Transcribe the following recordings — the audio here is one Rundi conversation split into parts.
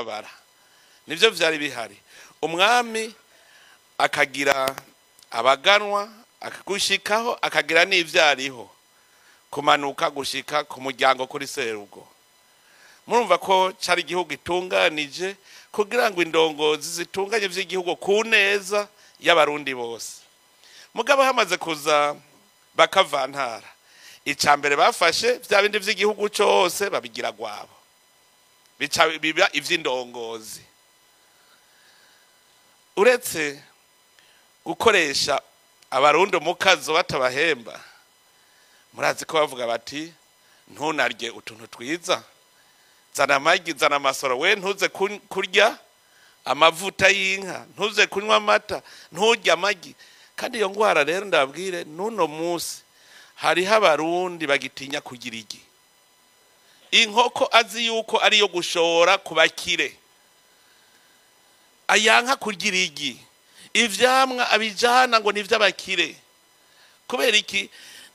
barababara. Nivyo vyari bihari. Umwami akagira abaganwa, akagushikaho, akagira n'ivyariho, kumanuka gushika ku muryango kuri serugo. Murumva ko cari igihugu gitunganije kugira ngo indongozi zitunganye vy'igihugu ku neza y'abarundi bose. Mugabo hamaze kuza bakavantara, icambere bafashe vya bindi vy'igihugu cose babigira gwabo, bica biba ivy'indongozi. Uretse gukoresha abarundi mukazo batabahemba, murazi ko bavuga bati ntunarye utuntu twiza, zana amagi, zana amasoro, we ntuze kurya amavuta y'inka, ntuze kunywa amata, nturye amagi. Kandi iyo ngwara rero ndabwire, nuno munsi hariho abarundi bagitinya kugira igi. Inkoko azi yuko ariyo gushora ku bakire, ayanka kugira igi. Ivyamwa abijana ngo ni ivy'abakire. Kubera iki?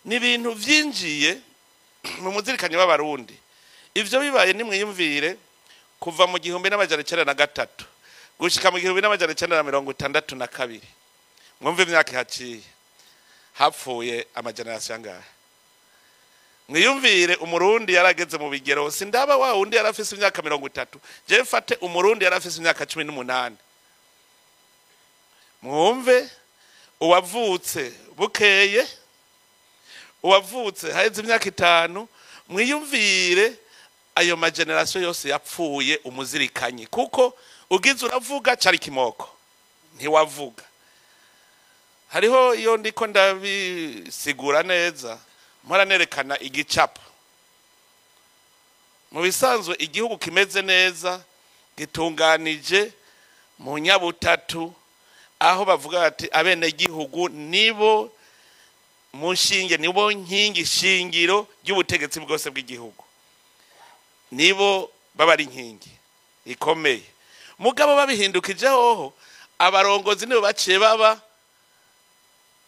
Ni ibintu vyinjiye mu muzirikanyi w'abarundi. Ivyo bibaye nimwiyumvire kuva mu 1993 gushika mu 1962, mwumve imyaka ihaciye, hapfuye amagenerasiyo angahe? Mwiyumvire umurundi yarageze mu bigero, sindaba wa wundi yarafise imyaka 30, je mfate umurundi yarafise imyaka 18. Mwumve uwavutse bukeye, uwavutse haheze imyaka 5, mwiyumvire ayo magenerasiyo yose yapfuye umuzirikanyi. Kuko ugize uravuga cari kimoko, ntiwavuga. Hariho iyo ndiko ndabisigura neza, mpora nerekana igicapo. Mu bisanzwe igihugu kimeze neza gitunganije mu nyabutatu, aho bavuga bati abenegihugu nibo mushinge, nibo nkingi shingiro ry'ubutegetsi bwose bw'igihugu, nibo baba ari inkingi ikomeye. Mugabo babihindukije hoho, abarongozi nibo baciye baba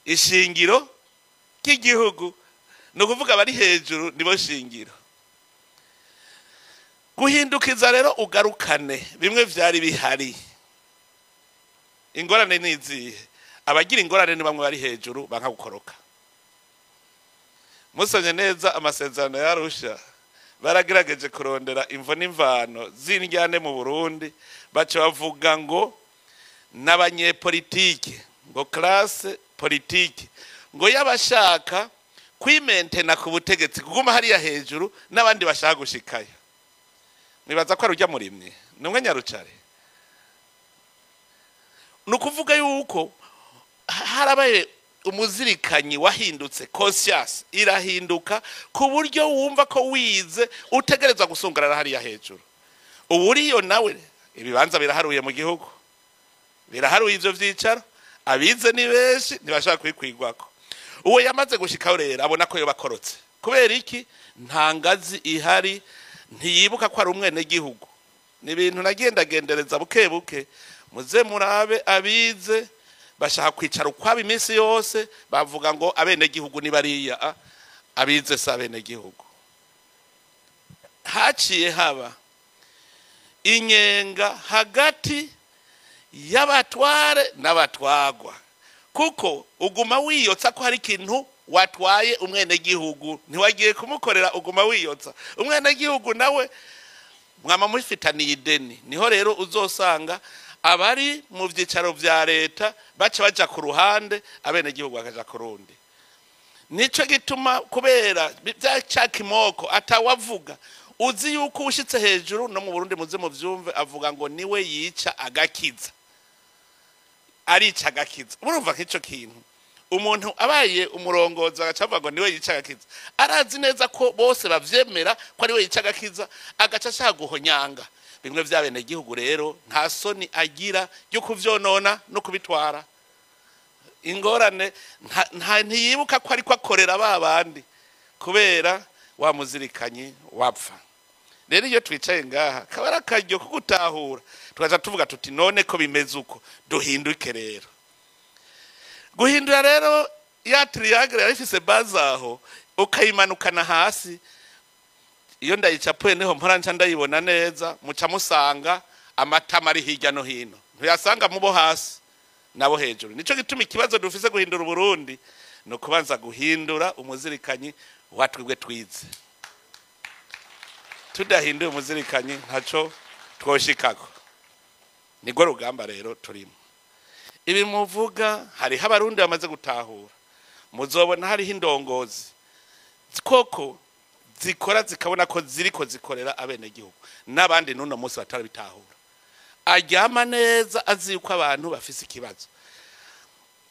ishingiro ry'igihugu, ni ukuvuga bari hejuru nibo shingiro. Guhindukiza rero ugarukane bimwe vyari bihari. Ingorane ni izihe? Abagira ingorane ni bamwe bari hejuru banka gukoroka. Musomye neza amasezerano ya Arusha, baragerageje kurondera imvo n'imvano z'indyane mu Burundi, baca bavuga ngo n'abanyepolitike, ngo classe politique, ngo yabashaka kwimentena ku butegetsi kuguma hariya hejuru n'abandi bashaka gushikayo. Nibaza ko ari urya murimyi numwe nyarucare. Nukuvuga yuko harabaye umuzirikanyi wahindutse, conscience irahinduka ku buryo wumva ko wize utegerezwa gusungarara hariya hejuru. Ubu nawe ibibanza biraharuye mu gihugu, biraharuye ivyo vyicaro, abize ni benshi ntibashaka kwikwigwako. Uwo yamaze gushikaho rero abona ko yobakorotse. Kubera iki? Nta ngazi ihari, ntiyibuka ko ari umwene gihugu. Ni ibintu nagendagendereza buke buke, muze murabe abize bashaka kwicara ukwabo iminsi yose, bavuga ngo abene gihugu ni bariya, abize si abene gihugu. Haciye haba inyenga hagati y'abatware n'abatwagwa, kuko uguma wiyotsa ko hari ikintu watwaye umwene gihugu, ntiwagiye kumukorera, uguma wiyotsa umwene gihugu nawe mwama mufitaniye ideni. Niho rero uzosanga abari mu vyicaro vya leta baca baja ku ruhande, abene gihugu bakaja ku rundi. Nico gituma kubera bya kimoko atawavuga, uzi yuko ushitse hejuru no mu Burundi muze mu vyumve, avuga ngo niwe yica agakiza, arica agakiza. Urumva nk'ico kintu umuntu abaye umurongozi agaca avuga ngo niwe yica agakiza, arazi neza ko bose bavyemera ko ariwe yica agakiza, agaca ashaka guhonyanga bimwe vy'abene gihugu. Rero nta soni agira ryo kuvyonona no kubitwara. Ingorane ntiyibuka ko ariko akorera ba bandi kubera wa muzirikanyi wapfa. Rero iyo twicaye ngaha kaba ari akaryo ko gutahura, tukaja tuvuga tuti none ko bimeze uko, duhinduke. Rero guhindura rero ya triangle yari ifise base aho, ukayimanukana hasi, iyo ndayicapuye niho mpora nca ndayibona neza, muca musanga Amatama ari hirya no hino, ntuyasanga mu bo hasi nabo hejuru. Nico gituma ikibazo dufise guhindura Uburundi ni ukubanza guhindura umuzirikanyi wa twebwe twize. Tudahinduye umuzirikanyi ntaco twoshikako. Nirwo rugamba rero turimo. Ibi muvuga hariho Abarundi bamaze gutahura, muzobona hariho indongozi koko zikora zikabona ko ziriko zikorera abenegihugu, n'abandi n'uno munsi batarabitahura. Aryama neza azi yuko abantu bafise ikibazo,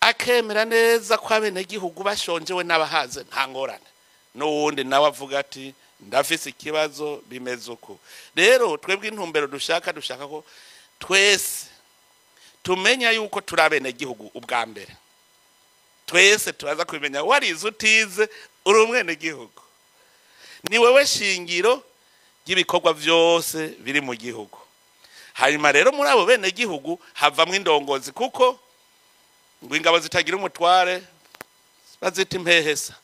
akemera neza ko abenegihugu bashonjewe n'abahaze nta ngorane, n'uwundi nawe avuga ati ndafise ikibazo bimeze uko. Rero twebwe intumbero dushaka ko twese tumenya yuko turi abenegihugu ubwa mbere. Twese turaza kubimenya, warize utize uri umwenegihugu, ni wewe shingiro ry'ibikorwa vyose biri mu gihugu. Hanyuma rero muri abo benegihugu havamwo indongozi, kuko ngo ingabo zitagira umutware bazita impehesa.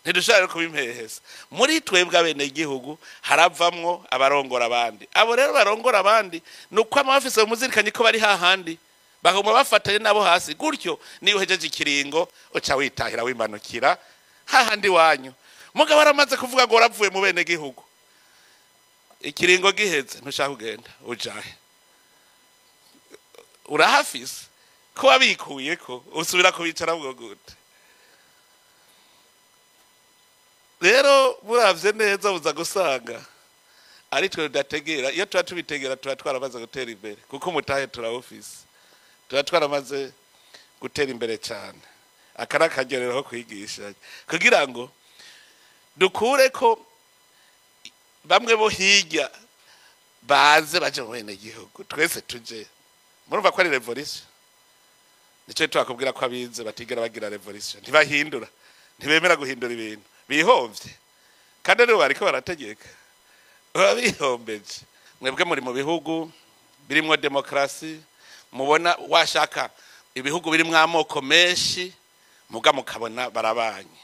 Ntidushobora kuba impehesa. Muri twebwe abenegihugu haravamwo abarongora abandi. Abo rero barongora abandi ni uko ama bafise umuzirikanyi ko bari hahandi, baguma bafatanye nabo hasi. Gutyo niyo uhejeje ikiringo uca witahira wimanukira hahandi wanyu. Mugabo aramaze kuvuga ngo waravuye mu benegihugu, ikiringo giheze ntushaka kugenda, ujahe? Urahafise ko wabikuye ko usubira kubicara bwo gute? Rero muravye neza buza gusanga ari twe tudategera. Iyo tuba tubitegera tuba twaramaze gutera imbere, kuko umutahe turawufise, tuba twaramaze gutera imbere cyane. Aka ni akarorero ko kwigisha kugira ngo dukure ko bamwe bo hirya baze baje mu benegihugu, twese tuje. Murumva ko ari révolution. Nico twakubwira ko abize batigera bagira révolution, ntibahindura, ntibemera guhindura ibintu, bihomvye. Kandi rero bariko barategeka baba bihombeje. Mwebwe muri mu bihugu birimwo demokrasi, mubona washaka ibihugu birimwo amoko menshi, muga mukabona barabanye.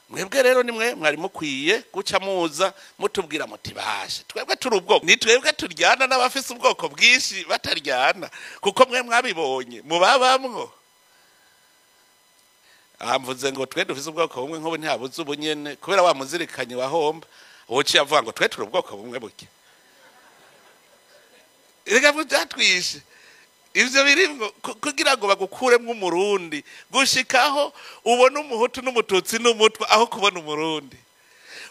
Mwebwe rero nimwe mwari mukwiye guca muza mutubwira muti bashe twebwe turi ubwoko, ni twebwe turyana n'abafise ubwoko bwinshi bataryana, kuko mwe mwabibonye mubabamwo. Amvuze ngo twe dufise ubwoko bumwe, nk'ubu ntihabuze ubunyene kubera wa muzirikanyi wahomba uciye avuga ngo twe turi ubwoko bumwe buke. Reka byatwishe ivyo birimwo kugira ngo bagukuremwo Umurundi, gushikaho ubona Umuhutu n'Umututsi n'Umutwa aho kubona Umurundi,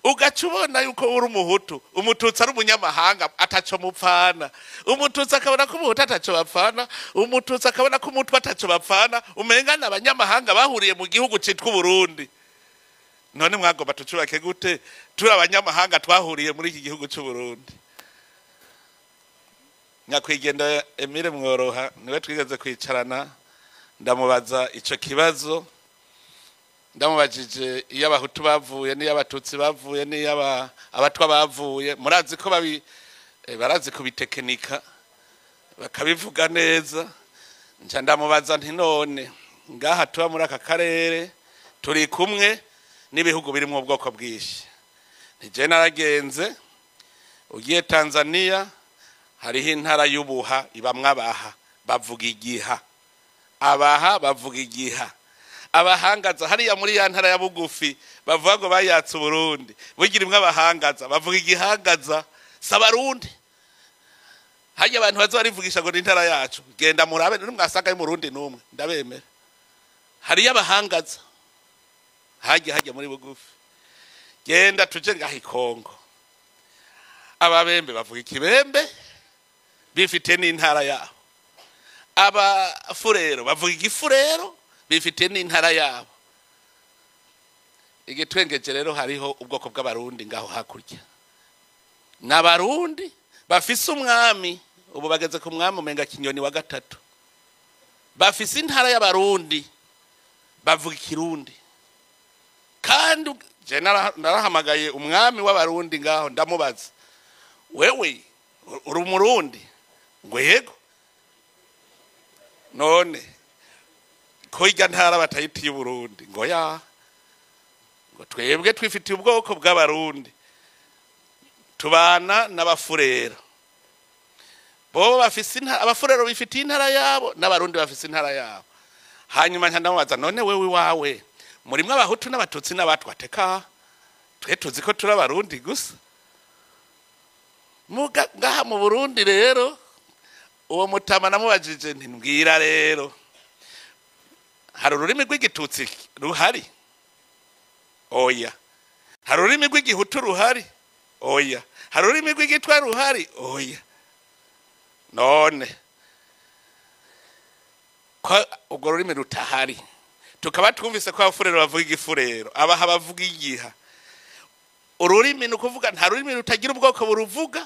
ugaca ubona yuko uri Umuhutu, Umututsi ari umunyamahanga ataco mupfana, Umututsi akabona ko Umuhutu ataco bapfana, Umututsi akabona ko Umutwa ataco bapfana, umenga n'abanyamahanga bahuriye mu gihugu citwa Uburundi. None mwagomba tucubake gute turi abanyamahanga twahuriye muri iki gihugu c'Uburundi? Nyakwigendera Emile Mworoha niwe twigeze kwicarana, ndamubaza ico kibazo. Ndamubajije iyo Abahutu bavuye n'iyo Abatutsi bavuye n'iyo Abatwa bavuye. Murazi ko babi barazi kubitekenika bakabivuga neza. Nca ndamubaza nti none ngaha tuba muri aka karere turi kumwe n'ibihugu birimwo ubwoko bwinshi, nije naragenze, ugiye Tanzania hariho intara y'Ubuha ibamwo Abaha bavuga Igiha, Abaha bavuga Igiha, Abahangaza hariya muri ya ntara ya Bugufi bavuga ngo bayatse Uburundi, bugira imwe Abahangaza bavuga Igihangaza, s'Abarundi. Hajya abantu baza barivugisha ngo ni intara yacu, genda murabe nimwasanga y'Umurundi n'umwe ndabemera. Hariyo Abahangaza hajya muri Bugufi. Genda tuje ngaha Ikongo, Ababembe bavuga Ikibembe bifite n'intara yabo, Abafurero bavuga Igifurero bifite n'intara yabo. Igitwengeje rero hariho ubwoko bw'Abarundi ngaho hakurya, n'Abarundi bafise umwami, ubu bageze ku mwami umenga Kinyoni wa gatatu, bafise intara y'Abarundi bavuga Ikirundi. Kandi je narahamagaye umwami w'Abarundi ngaho ndamubaza, wewe uri Umurundi? Ngo yego. None ko irya ntara batayitiye Uburundi? Ngo ya, ngo twebwe twifitiye ubwoko bw'Abarundi tubana n'Abafurero. Bo bafise intara, abafurero bifitiye intara yabo, n'abarundi bafise intara yabo. Hanyuma nca ndamubaza, none wewe iwawe murimwo abahutu n'abatutsi n'abatwa? Teka, twe tuzi ko turi abarundi gusa. Muga ngaha mu Burundi rero, uwo mutama namubajije nti, mbwira rero, hari ururimi rw'igitutsi ruhari? Oya. Hari ururimi rw'igihutu ruhari? Oya. Hari ururimi rw'igitwa ruhari? Oya. None ko urwo rurimi rutahari, tukaba twumvise ko abafurero bavuga igifurero, abaha bavuga igiha, ururimi ni ukuvuga nta rurimi rutagira ubwoko buruvuga,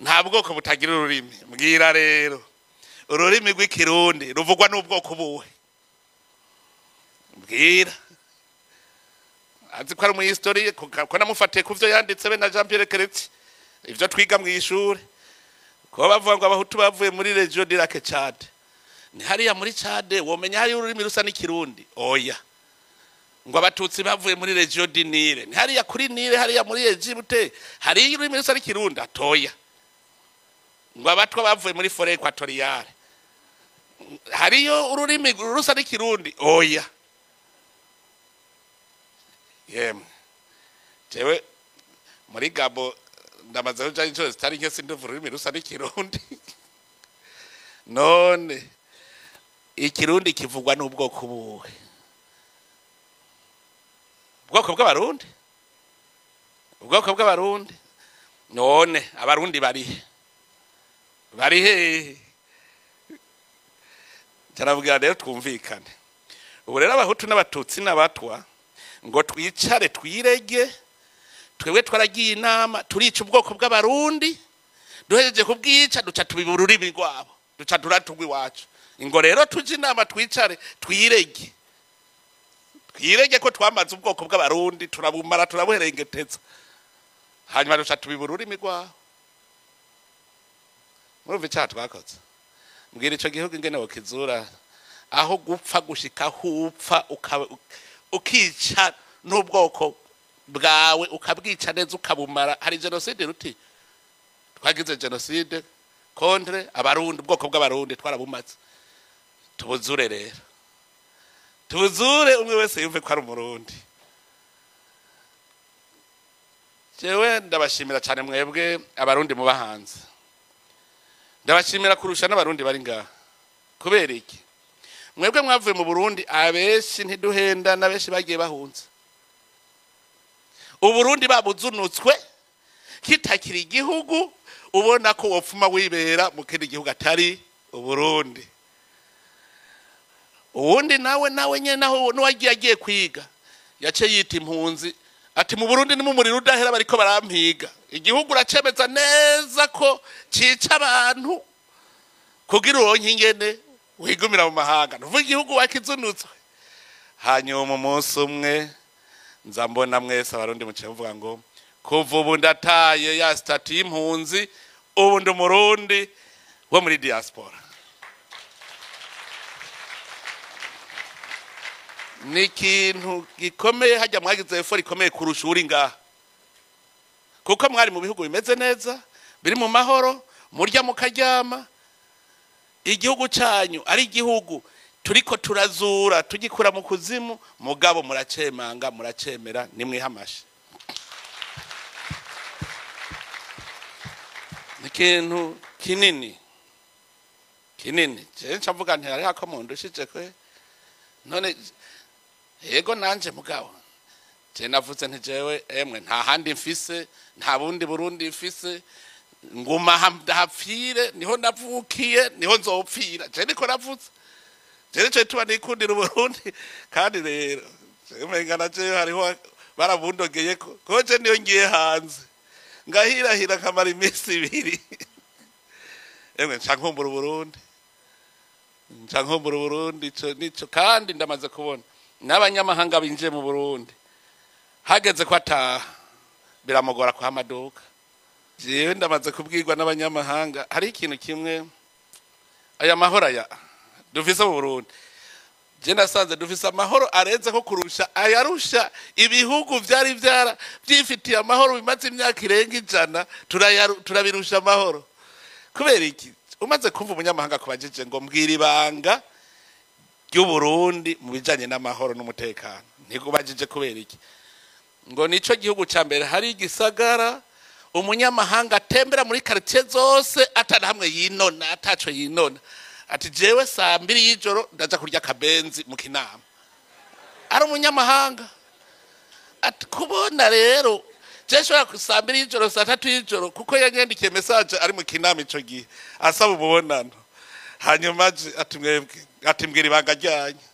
nta bwoko butagira ururimi. Mbwira rero, ururimi rw'ikirundi ruvugwa n'ubwoko buhe? Mbwira. Azi ko ari umuhistorien, ko namufatiye ku vyo yanditse be na Jean Pierre Chrétien, ivyo twiga mu ishure, ko bavuga ngo abahutu bavuye muri région du lac Tchad. Ni hariya muri Tchad womenya hari ururimi rusa n'ikirundi? Oya. Ngo abatutsi bavuye muri région du Nil, ni hariya kuri Nile, hariya muri Egypte, hari ururimi rusa n'ikirundi? Atoya. Ngo abatwa bavuye muri forêt équatoriale, hariyo ururimi rusa n'ikirundi? Oya. Yemwe, jewe muri Gabo ndamaze kuja inshuro zitari nke, sindumva ururimi rusa n'ikirundi. None ikirundi kivugwa n'ubwoko buhe? Ubwoko bw'abarundi, ubwoko bw'abarundi. None abarundi barihe? Bari hehe? Carabwira rero twumvikane. Ubu rero abahutu n'abatutsi n'abatwa ngo twicare twirege, twebwe twaragiye inama, turica ubwoko bw'abarundi, duhejeje kubwica duca tubiba ururimi rwabo, duca turatugwa iwacu. Ngo rero tuje inama, twicare twirege, twirege ko twamaze ubwoko bw'abarundi, turabumara, turabuherengeteza, hanyuma duca tubiba ururimi rwabo. Murumva icyaha twakoze? Mbwira ico gihugu ingene wokizura, aho gupfa gushika hupfa ukica n'ubwoko bwawe, ukabwica neza, ukabumara. Hari génocide ruti twagize génocide contre abarundi, ubwoko bw'abarundi twarabumaze. Tubuzure rero, tubuzure, umwe wese yumve ko ari umurundi. Jewe ndabashimira cyane mwebwe abarundi muba hanze, ndabashimira kurusha n'abarundi bari ngaha. Kubera iki? Mwebwe mwavuye mu Burundi abenshi, ntiduhenda, n'abenshi bagiye bahunze uburundi, babuzunutswe kitakiri igihugu, ubona ko wopfuma wibera mu kindi gihugu atari uburundi. Uwundi nawe nyene, naho n'uwagiye agiye kwiga, yace yita impunzi, ati mu Burundi ni mu muriro udahera, bariko barampiga. Igihugu uracemeza neza ko cica abantu kugira uronke ingene wigumira mu mahanga, nuvuga igihugu wakizunutswe. Hanyuma umunsi umwe nza mbona mwese abarundi muciye muvuga ngo kuva ubu ndataye ya statut y'impunzi, ubu ndi umurundi wo muri diaspora. Ni ikintu gikomeye hajya, mwagize effort ikomeye kurusha uri ngaha, kuko mwari mu bihugu bimeze neza, biri mu mahoro, murya mukaryama. Igihugu cyanyu ari igihugu turiko turazura, tugikura mu kuzimu, mugabo muracemanga, muracemera. Nimwihamashe, ni ikintu kinini kinini. Je nca mvuga nti hariho ako mundushije kwe. None yego nanje, mugabo je navuze nti jewe emwe nta handi mfise, nta bundi Burundi mfise, nguma ndahapfire, niho navukiye, niho nzopfira. Je niko navuze, je nico tuba nikundira uburundi. Kandi rero je umenga na jewe hariho barabundogeye ko je niyo ngiye hanze ngahirahira nkamara iminsi 2, emwe nca nkumbura uburundi, nca nkumbura uburundi. Ico nico. Kandi ndamaze kubona n'abanyamahanga binjiye mu Burundi, hageze ko ataha biramugora kuha amaduka. Jewe ndamaze kubwirwa n'abanyamahanga, hari ikintu kimwe, aya mahoro aya dufise mu Burundi, je nasanze dufise amahoro arenze ko kurusha ayarusha ibihugu vyari vyara vyifitiye amahoro bimaze imyaka irenga 100, turabirusha amahoro. Kubera iki? Umaze kumva umunyamahanga kubajije ngo mbwira ibanga ry'Uburundi mu bijanye n'amahoro n'umutekano, ntikubajije kubera iki? Ngo nico gihugu ca mbere hari igisagara umunyamahanga atembera muri quartier zose atana hamwe yinona, ataco yinona. Ati jewe saa 2 y'ijoro ndaja kurya kabenzi mu Kinama. Ari umunyamahanga. Ati kubona rero je nshobora saa 2 y'ijoro, saa 3 y'ijoro, kuko yanyandikiye message ari mu Kinama ico gihe asaba ububonano. Hanyuma ati mwebwe, ati mbwira ibanga ryanyu.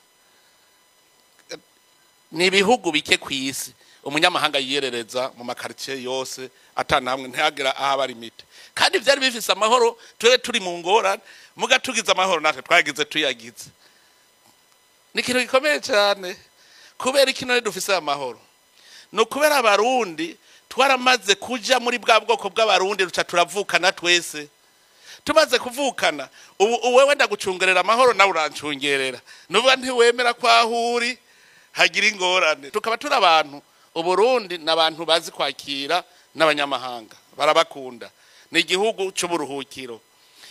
Ni ibihugu bike kw'isi umunyamahanga yiyerereza mu makartier yose atana hamwe ntihagira aho abari imite. Kandi vyari bifise amahoro, twere turi mu ngorane, muga tugize amahoro natwe twagize tuyagize. Ni ikintu gikomeye cyane. Kubera iki none dufise amahoro? No kubera abarundi twaramaze kuja muri bwa bwoko bw'abarundi, ruca turavukana twese. Tumaze kuvukana, ubu wewe ndagucungerera amahoro nawe urancungerera. Nuvuga ntiwemera ko aho uri hagira ingorane. Tukaba turi abantu, Uburundi n'abantu bazi kwakira n'abanyamahanga, barabakunda. Ni igihugu c'uburuhukiro.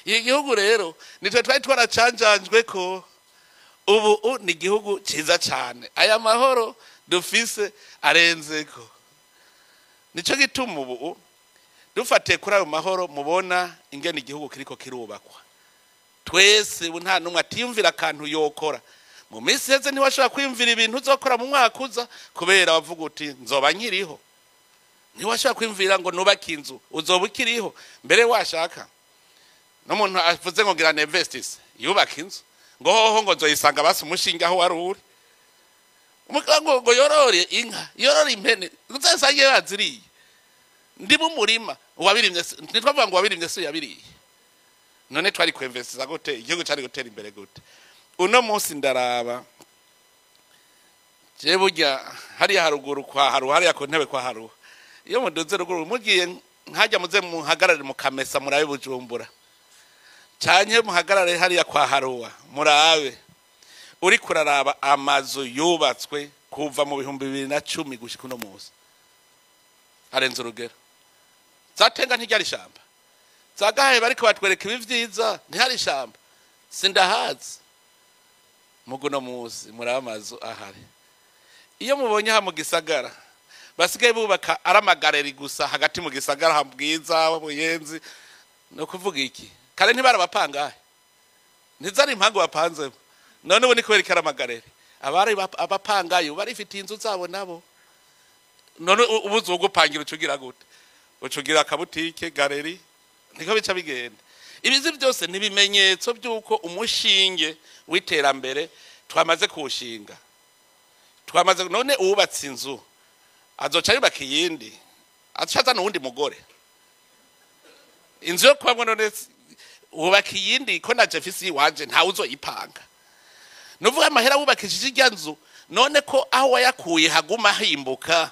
Iki gihugu rero nitwe twari twaracanjanjwe ko ubu ni igihugu ciza cyane. Aya mahoro dufise arenzeko. Nico gituma ubu dufatiye kuri ayo mahoro mubona ingene igihugu kiriko kirubakwa. Twese ubu nta numwe atiyumvira akantu yokora. Mu minsi iheze ntiwashobora kwiyumvira ibintu uzokora mu mwaka uza, kubera wavuga uti nzoba nkiriho. Ntiwashobora kwiyumvira ngo nubake inzu, uzoba ukiriho. Mbere washaka n'umuntu avuze ngo ngira investise yubaka inzu, ngo hoho ngo nzoyisanga basi umushinge aho wari uri. Umugabo ngo yorore inka, yorore impene, uzasange baziriye. Ndi mu murima uwabirimye, ntitwavuga ngo uwabirimye si yabiriye. None twari kwinvestisa gute? Igihugu cari gutera imbere gute? Uno munsi ndaraba je burya hariya haruguru kwa haru, hariya ku ntebe kwa haru. Iyo muduze ruguru mugiye nkajya muze muhagarare mu Kamesa murabe Bujumbura, canke muhagarare hariya kwa Haruwa murabe. Uri kuraraba amazu yubatswe kuva mu 2010 gushika uno munsi arenze urugero. Zatenga ntiryari ishamba, zagahe bariko batwereka ibi vyiza ntihari ishamba, sindahazi. Muguno munsi muraba amazu ahari. Iyo mubonye ha mu gisagara basigaye bubaka ari amagareri gusa hagati mu gisagara ha Bwiza Buyenzi, no kuvuga iki? Kare ntibarabapangahe, ntizari impangu bapanzemo. None ubu ni kubera iki ari amagareri? Abari abapangayo barifitiye inzu zabo nabo. None ubuze ugupangira ucugira gute? Ucugira akabutike, galeri, niko bica bigenda. Ibizi byose ni ibimenyetso by'uko umushinge w'iterambere twamaze kuwushinga. Twamaze. None uwubatse inzu azoca yubaka iyindi, azoca azana uwundi mugore. Inzu yo kubamwo none wubaka iyindi ko na Jefisi iwanje ntawe uzoyipanga. Nuvuga amahera wubakishije irya nzu, none ko aho wayakuye haguma himbuka,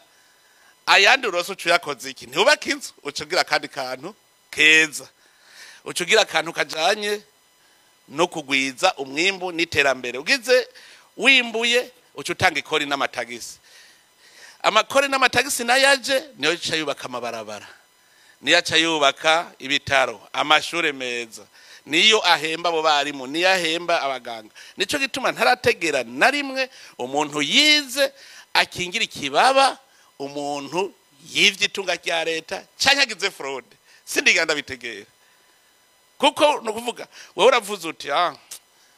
ayandi urose uca uyakoze iki? Ntiwubaka inzu, uca ugira akandi kantu keza, uca ugira akantu kajanye no kugwiza umwimbu n'iterambere. Ugize wimbuye uca utanga ikori n'amatagisi. Amakori n'amatagisi nayaje niyo aca yubaka amabarabara, niyo aca yubaka ibitaro, amashure meza, niyo ahemba abo barimu, niyo ahemba abaganga. Nico gituma ntarategera na rimwe umuntu yize akingira ikibaba umuntu yivye itunga rya leta canke agize fraude. Sindiganda bitegera. Kuko no kuvuga wewe uravuze uti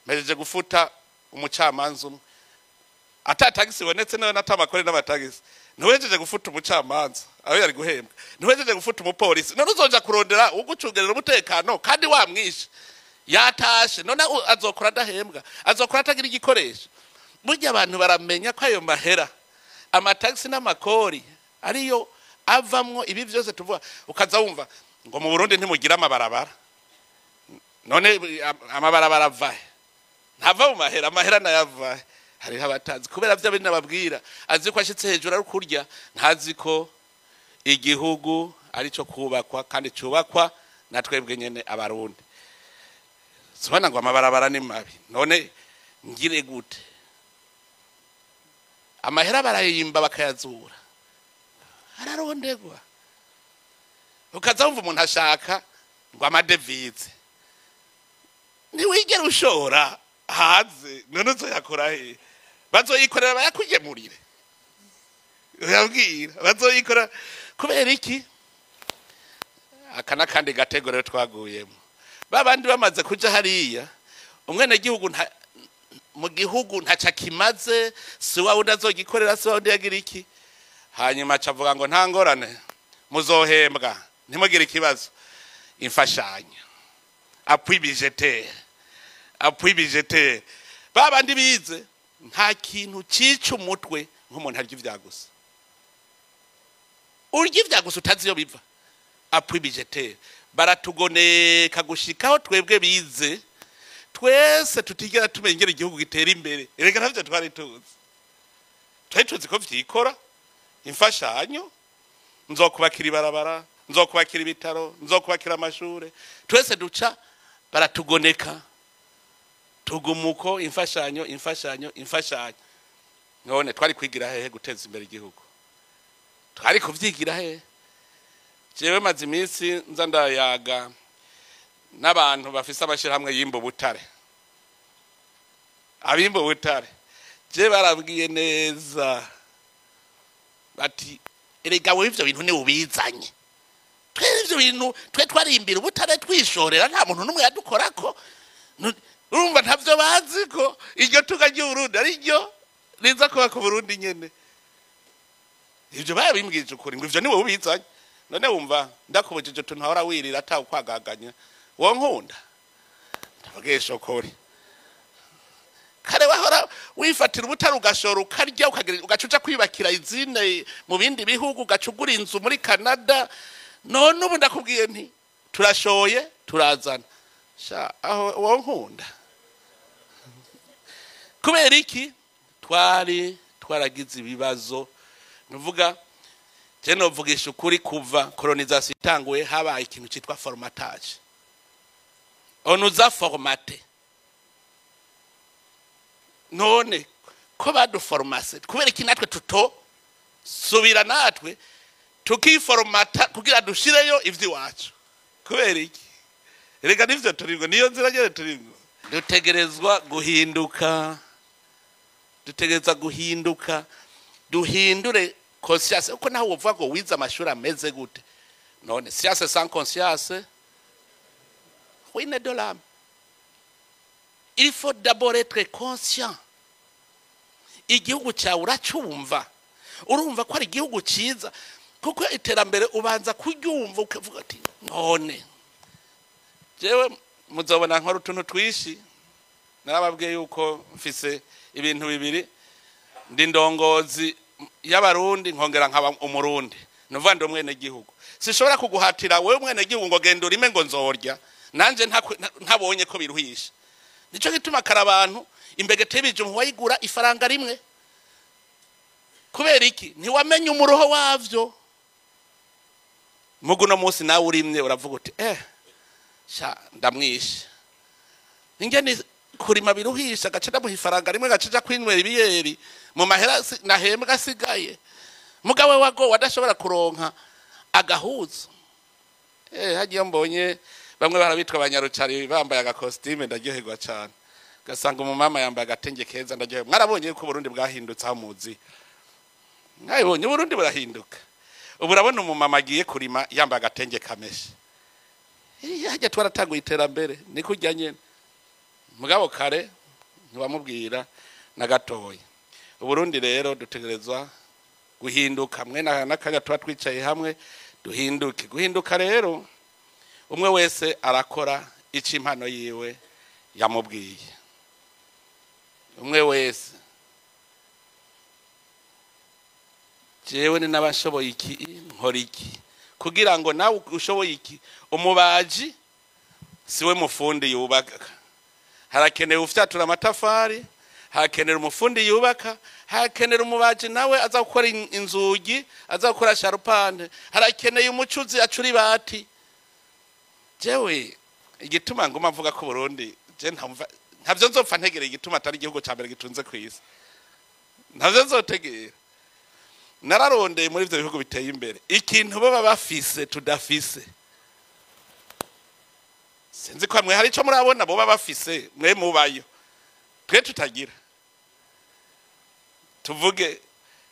mpejeje gufuta umucamanza umwe ata tagisi ibonetse nawe natamakore n'amatagisi, ntiwejeje gufuta umucamanza aho yari guhembwa, ntiwejeje gufuta umupolisi, none uzoja kurondera ugucungerera umutekano kandi wamwishe yatashe. None azokora adahembwa, azokora atagira igikoresho. Burya abantu baramenya ko ayo mahera amatagisi n'amakori ariyo avamwo ibi vyose tuvuga. Ukaza wumva ngo mu Burundi ntimugira amabarabara. None amabarabara avahe? Ntava mu mahera, amahera nayavahe? Hariho abatazi kubera vya bintu nababwira, azi ko ashitse hejuru ari kurya, ntazi ko igihugu ari cyo kubakwa kandi cubakwa na twebwe nyene abarundi. Sibona ngo amabarabara ni mabi, none ngire gute? Amahera barayimba bakayazura, ararondegwa. Ukaza wumva umuntu ashaka ngo amadevize. Ntiwigera ushora hanze, none uzoyakora he? Bazoyikorera bayakugemurire, uyabwira bazoyikora. Kubera iki? Aka n'akandi gatego rero twaguyemo. Babandi bamaze kuja hariya, umwenegihugu mu gihugu ntaca kimaze, si wa wundi azogikorera, si wa wundi yagira iki. Hanyuma aca avuga ngo nta ngorane, muzohembwa, ntimugire ikibazo, imfashanyo, appui budgétaire, appui budgétaire. Babandi bize, nta kintu cica umutwe nk'umuntu arya ivya gusa. Urya ivya gusa utazi iyo biva. Appui budgétaire, baratugoneka gushikaho twebwe bize twese tutigera tumenya ingene igihugu gitera imbere. Erega ntavyo twari tuzi, twari tuzi ko vyikora, imfashanyo, nzokubakira ibarabara, nzokubakira ibitaro, nzokubakira amashure. Twese duca baratugoneka, tugumuko imfashanyo, imfashanyo, imfashanyo. None twari kwigira hehe guteza imbere igihugu? Twari kuvyigira hehe? Jewe maze iminsi nza ndayaga n'abantu bafise amashirahamwe yimba ubutare. Abimba ubutare je barabwiye neza bati: "Erega wewe ivyo bintu ni ubizanye, twe ivyo bintu twe twarimbira ubutare twishorera, nta muntu n'umwe yadukorako." Urumva ntavyo bazi ko iryo tunga ry'Uburundi ari ryo riza kuba ku Burundi nyene. Ivyo babimbwije ukuri ngo ivyo ni wowe ubizanye. None wumva ndakubujije utuntu wahora wirira ata ukwagaganya, wo nkunda? Ndavugesha ukuri, kare wahora wifatira ubutare ugashora, ukarya, ukagira, ugaca uja kwiyubakira izine mu bindi bihugu, ugaca ugura inzu muri Canada. None ubu ndakubwiye nti turashoye turazana, sha aho wo nkunda? Kubera iki? Twari twaragize ibibazo. Nuvuga je novugisha ukuri, kuva colonisation itanguye habaye ikintu cyitwa formatage, on nous a formaté. None ko baduformase, kubera iki natwe tuto subira natwe tukiformata kugira dushireyo ivy'iwacu? Kubera iki? Reka nivyo turimwo, niyo nzira nyene turimwo. Dutegerezwa guhinduka, dutegerezwa guhinduka, duhindure conscience, uko naho wovuga ngo wize amashuri ameze gute. None science sans conscience, ruine de l'âme. Il faut d'abord être conscient. Igihugu cyawe uracumva, urumva ko ari igihugu cyiza, kuko iterambere ubanza kuryumva ukavuga ati none jewe muzobona nkora utuntu twishi. Narababwiye yuko mfise ibintu bibiri: ndi ndongozi y'Abarundi, nkongera nkaba Umurundi. Nuvuga ndi umwene gihugu. Sishobora kuguhatira wewe mwene gihugu ngo genda urime ngo nzorya nanje ntabonye ko biruhisha. Nico gituma kare abantu imbegete y'ibijumbu wayigura ifaranga rimwe. Kubera iki? Ntiwamenye umuruho wavyo. Mugu no munsi nawe urimye uravuga uti sha ndamwishe, ingene kurima biruhisha, gace ndamuha ifaranga rimwe, gace ja kwinywera ibiyeri mu mahera nahembwa asigaye. Mugawe wago wadashobora kuronka agahuzo. Hagiye mbonye bamwe barabitwa abanyarucari bambaye agakositime, ndaryoherwa cyane. Gasanga umumama yambaye agatenge keza, ndaryoherwa. Mwarabonye ko Burundi bwahindutse aho muzi, mwabibonye Burundi burahinduka. Ubu urabona umumama agiye kurima yambaye agatenge kameshe. Hajya twaratanguye iterambere, ni kurya nyene. Mugabo kare ntiwamubwira na gatoya. Uburundi rero dutegerezwa guhinduka mwe n'akanya tuba twicaye hamwe duhinduke. Guhinduka rero, umwe wese arakora ico impano yiwe yamubwiye. Umwe wese, jewe ni n'abashoboye iki, nkora iki kugira ngo nawe ushoboye iki. Umubaji siwe mufundi yubaka. Harakenewe ufyatura amatafari, harakenera umufundi yubaka, harakenera umubaji nawe aza gukora inzugi, aza gukora charpente, harakeneye umucuzi acura ibati. Jewe igituma nguma mvuga ko Burundi, je ntamva ntavyo nzopfa ntegereye igituma atari igihugu ca mbere gitunze ku isi, ntavyo nzotegera. Nararondeye muri ivyo bihugu biteye imbere, ikintu baba bafise tudafise. Sinzi ko mwe hari ico murabona boba bafise mwe mubayo twe tutagira. Tuvuge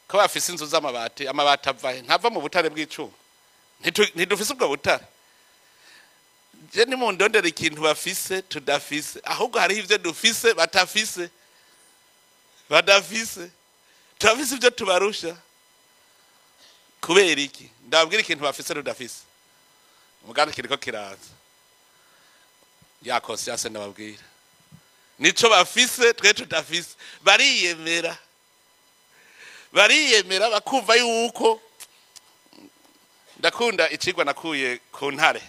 ko bafise inzu z'amabati, amabati avahe? Ntava mu butare bw'icuma. Ntidufise ubwo butare. Je ni mundondera ikintu bafise tudafise, ahubwo hariho ivyo dufise batafise, badafise. Turafise ivyo tubarusha. Kubera iki? Ndababwira ikintu bafise tudafise. Umugambi kiriko kiraza ya conscience, ndababwira nico bafise twe tudafise. Bariyemera, bariyemera, bakumva yuko. Ndakunda icigwa nakuye ku ntare.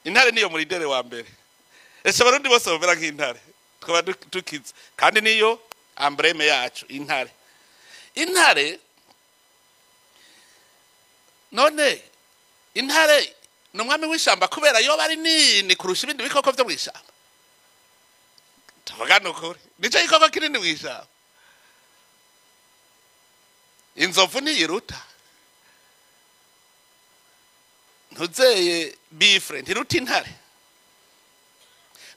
Intare niyo muridere wa mbere. Ese Abarundi bose bamera nk'intare, tukaba dukize. Kandi niyo emblème yacu, intare. Intare none, intare ni umwami w'ishamba kubera yoba ari nini kurusha ibindi bikoko vyo mw'ishamba? Tuvuga nukuri, nico gikoko kinini mw'ishamba. Inzovu ntiyiruta, ntuzeye buffle ntiruta intare.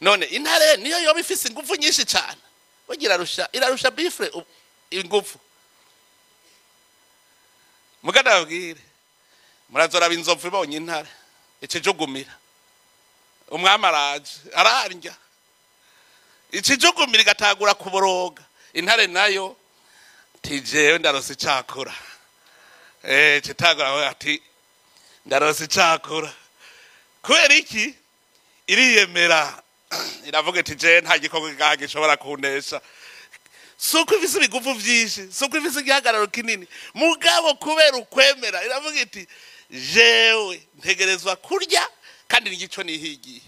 None intare niyo yoba ifise ingufu nyinshi cyane? Burya irarusha buffle ingufu. Mugana babwire, murazoraba inzovu ibonye intare ikijugumira, umwami araje ararya, ikijugumira igatagura kuboroga. Intare nayo ati: "Jewe ndarose icakora." Citagura ati: "Ndarose icakora." Kubera iki? Iriyemera, iravuga iti: "Jewe nta gikoko ngaha gishobora kunesha." Si uko ifise ibigufu vyinshi, si uko ifise igihagararo kinini, mugabo kubera ukwemera iravuga iti: "Jewe ntegerezwa kurya kandi n'igico nihigiye."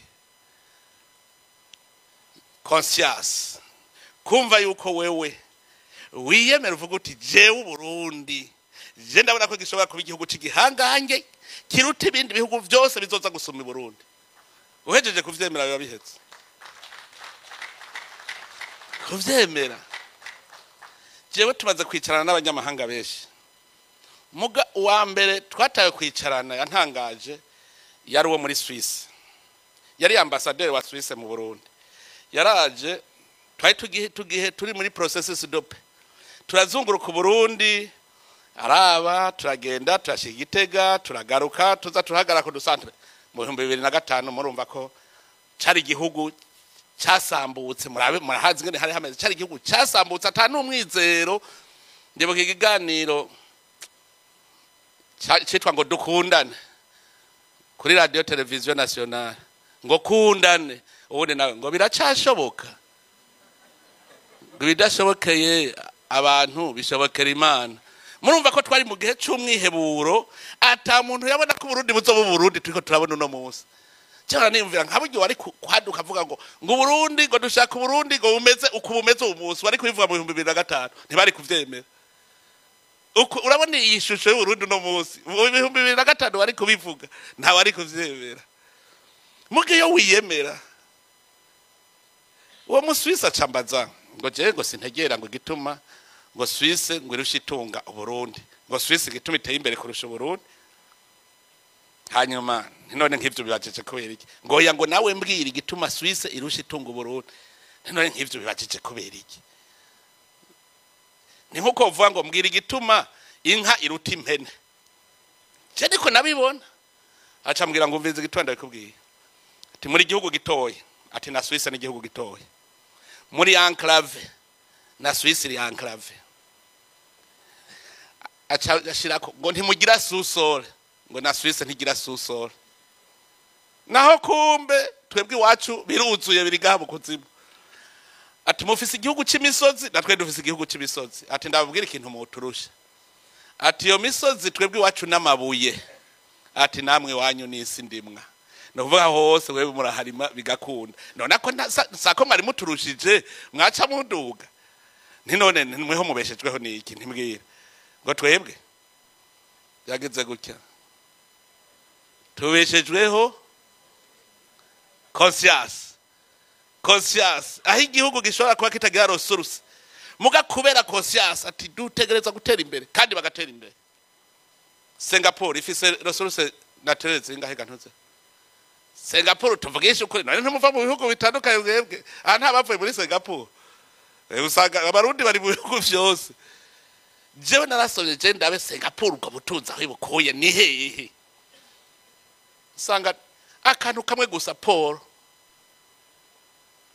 Conscience, kumva yuko wewe wiyemera, uvuga uti: "Jewe Uburundi, je ndabona ko gishobora kuba igihugu c'igihangange kiruta ibindi bihugu vyose bizoza gusuma i Burundi." Uhejeje kuvyemera, biba bihetse kuvyemera. Jewe tumaze kwicarana n'abanyamahanga benshi, muga uwa mbere twatawe kwicarana yantangaje yari uwo muri Suisse, yari ambassadeur wa Suisse mu Burundi. Yaraje, twari tugihe turi muri processus de paix, turazunguruka Uburundi, araba, turagenda, turashika Igitega, turagaruka, tuza turahagara ku dusantre mu 2005. Murumva ko cari igihugu casambutse, murabe, murahazi ngene hari hameze. Cari igihugu casambutse, ata n'umwizero. Ndibuka ikiganiro citwa ngo "Dukundane" kuri Radio Télévision Nationale, ngo "Kundane", ubundi nawe ngo biracashoboka, ngo ibidashobokeye abantu bishobokera Imana. Murumva ko twari mu gihe c'umwiheburo, ata muntu yabona ko Uburundi buzoba Uburundi turiko turabona uno munsi. Cyangwa niyumvira nka buryo wari kwaduka avuga ngo Uburundi, ngo dushaka Uburundi ngo bumeze uku bumeze uyu munsi, wari kubivuga mu 2005 ntibari kuvyemera. Uku urabona iyi shusho y'Uburundi uno munsi, mu 2005 wari kubivuga ntawe ari kuvyemera. Muga iyo wiyemera, uwo Muswisi acambaza ngo jewe ngo sintegera ngo igituma ngo Suisse ngo irushe itunga Uburundi, ngo Suisse igituma iteye imbere kurusha Uburundi. Hanyuma none nk'ivyo bibajije kubera iki? Ngo oya, ngo nawe mbwira igituma Suisse irusha itunga Uburundi. None nk'ivyo bibajije kubera iki? Ni nkuko uvuga ngo mbwira igituma inka iruta impene. Je niko nabibona. Aca mbwira ngo umvirize igituma ndabikubwiye. Ati: "Muri gihugu gitoya." Ati: "Na Suisse ni igihugu gitoya. Muri enclave, na Suisse iri enclave." Aca ashirako ngo: "Ntimugira sous-sol." Ngo: "Na Suisse ntigira sous-sol." Naho kumbe twebwe iwacu biruzuye, biri gaha mu kuzimu. Ati: "Mufise igihugu c'imisozi, natwe dufise igihugu c'imisozi." Ati: "Ndababwira ikintu muturusha." Ati: "Iyo misozi twebwe iwacu n'amabuye." Ati: "Namwe iwanyu n'isi ndimwa." Ni ukuvuga hose wewe muraharima bigakunda. None ko sako mwari muturushije, mwaca muduga. Nti none mweho mubeshejweho n'iki? Ntimbwira. Ngo twebwe yagize gutya, tubeshejweho conscience. Conscience, aho igihugu gishobora kuba kitagira ressource, muga kubera conscience ati dutegereza gutera imbere, kandi bagatera imbere. Singapore ifise ressource naturelle zingahe gantuze? Singapore, tuvugisha ukuri, none ntimuva mu bihugu bitandukanye mwebwe? Aha nta bavuye muri Singapore? Usanga Abarundi bari mu bihugu vyose. Jewe narasomye, je ndabe Singapore ubwo butunzi aho ibukuye ni hehe. Usanga akantu kamwe gusa, Paul,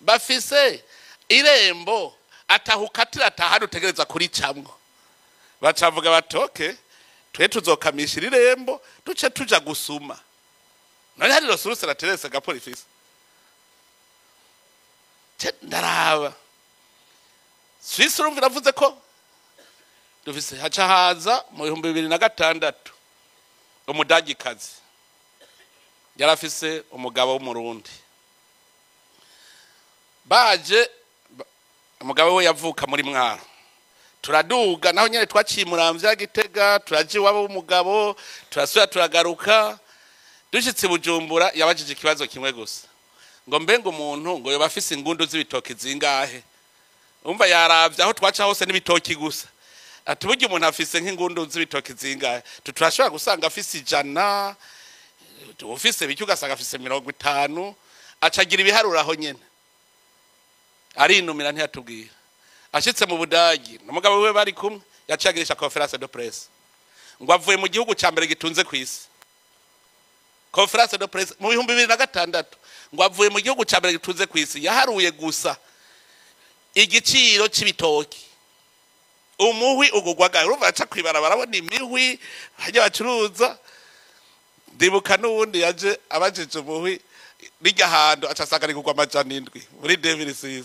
bafise irembo atahukatira atahandi utegereza kuricamwo. Bacavuga bati: "Okay, twe tuzokamisha irembo, duce tuja gusuma." None hari ressource naturelle Singapore ifise? Je ndaraba Suisse, urumva iravuze ko dufise. Haca haza mu 2006 umudagikazi yari afise umugabo w'Umurundi. Baje umugabo we yavuka muri Mwaro. Turaduga naho nyene, twaciye Muramvya, Gitega, turaja iwabo w'umugabo, turasubira turagaruka. Dushitse i Bujumbura, yabajije ikibazo kimwe gusa, ngo mbe ngo umuntu ngo yoba afise ingundu z'ibitoki zingahe? Umva, yaravye aho twaca hose n'ibitoki gusa. Ati: "Burya umuntu afise nk'ingundu z'ibitoki zingahe?" Turashobora gusanga afise 100, ufise bike ugasanga afise 50. Acagira ibiharuro aho nyene, arinumira, ntiyatubwira. Ashitse mu Budagi n'umugabo we bari kumwe, yaciye agirisha conférence de presse ngo avuye mu gihugu ca mbere gitunze ku isi. Conférence de presse mu 2006, ngo avuye mu gihugu ca mbere gitunze ku isi. Yaharuye gusa igiciro c'ibitoki, umuhwi ugugwaga. Urumva aca kwibarabara abona imihwi hajya bacuruza. Ndibuka n'uwundi yaje abajije umuhwi rijya hantu, aca asanga rigugwa 700 muri 2006.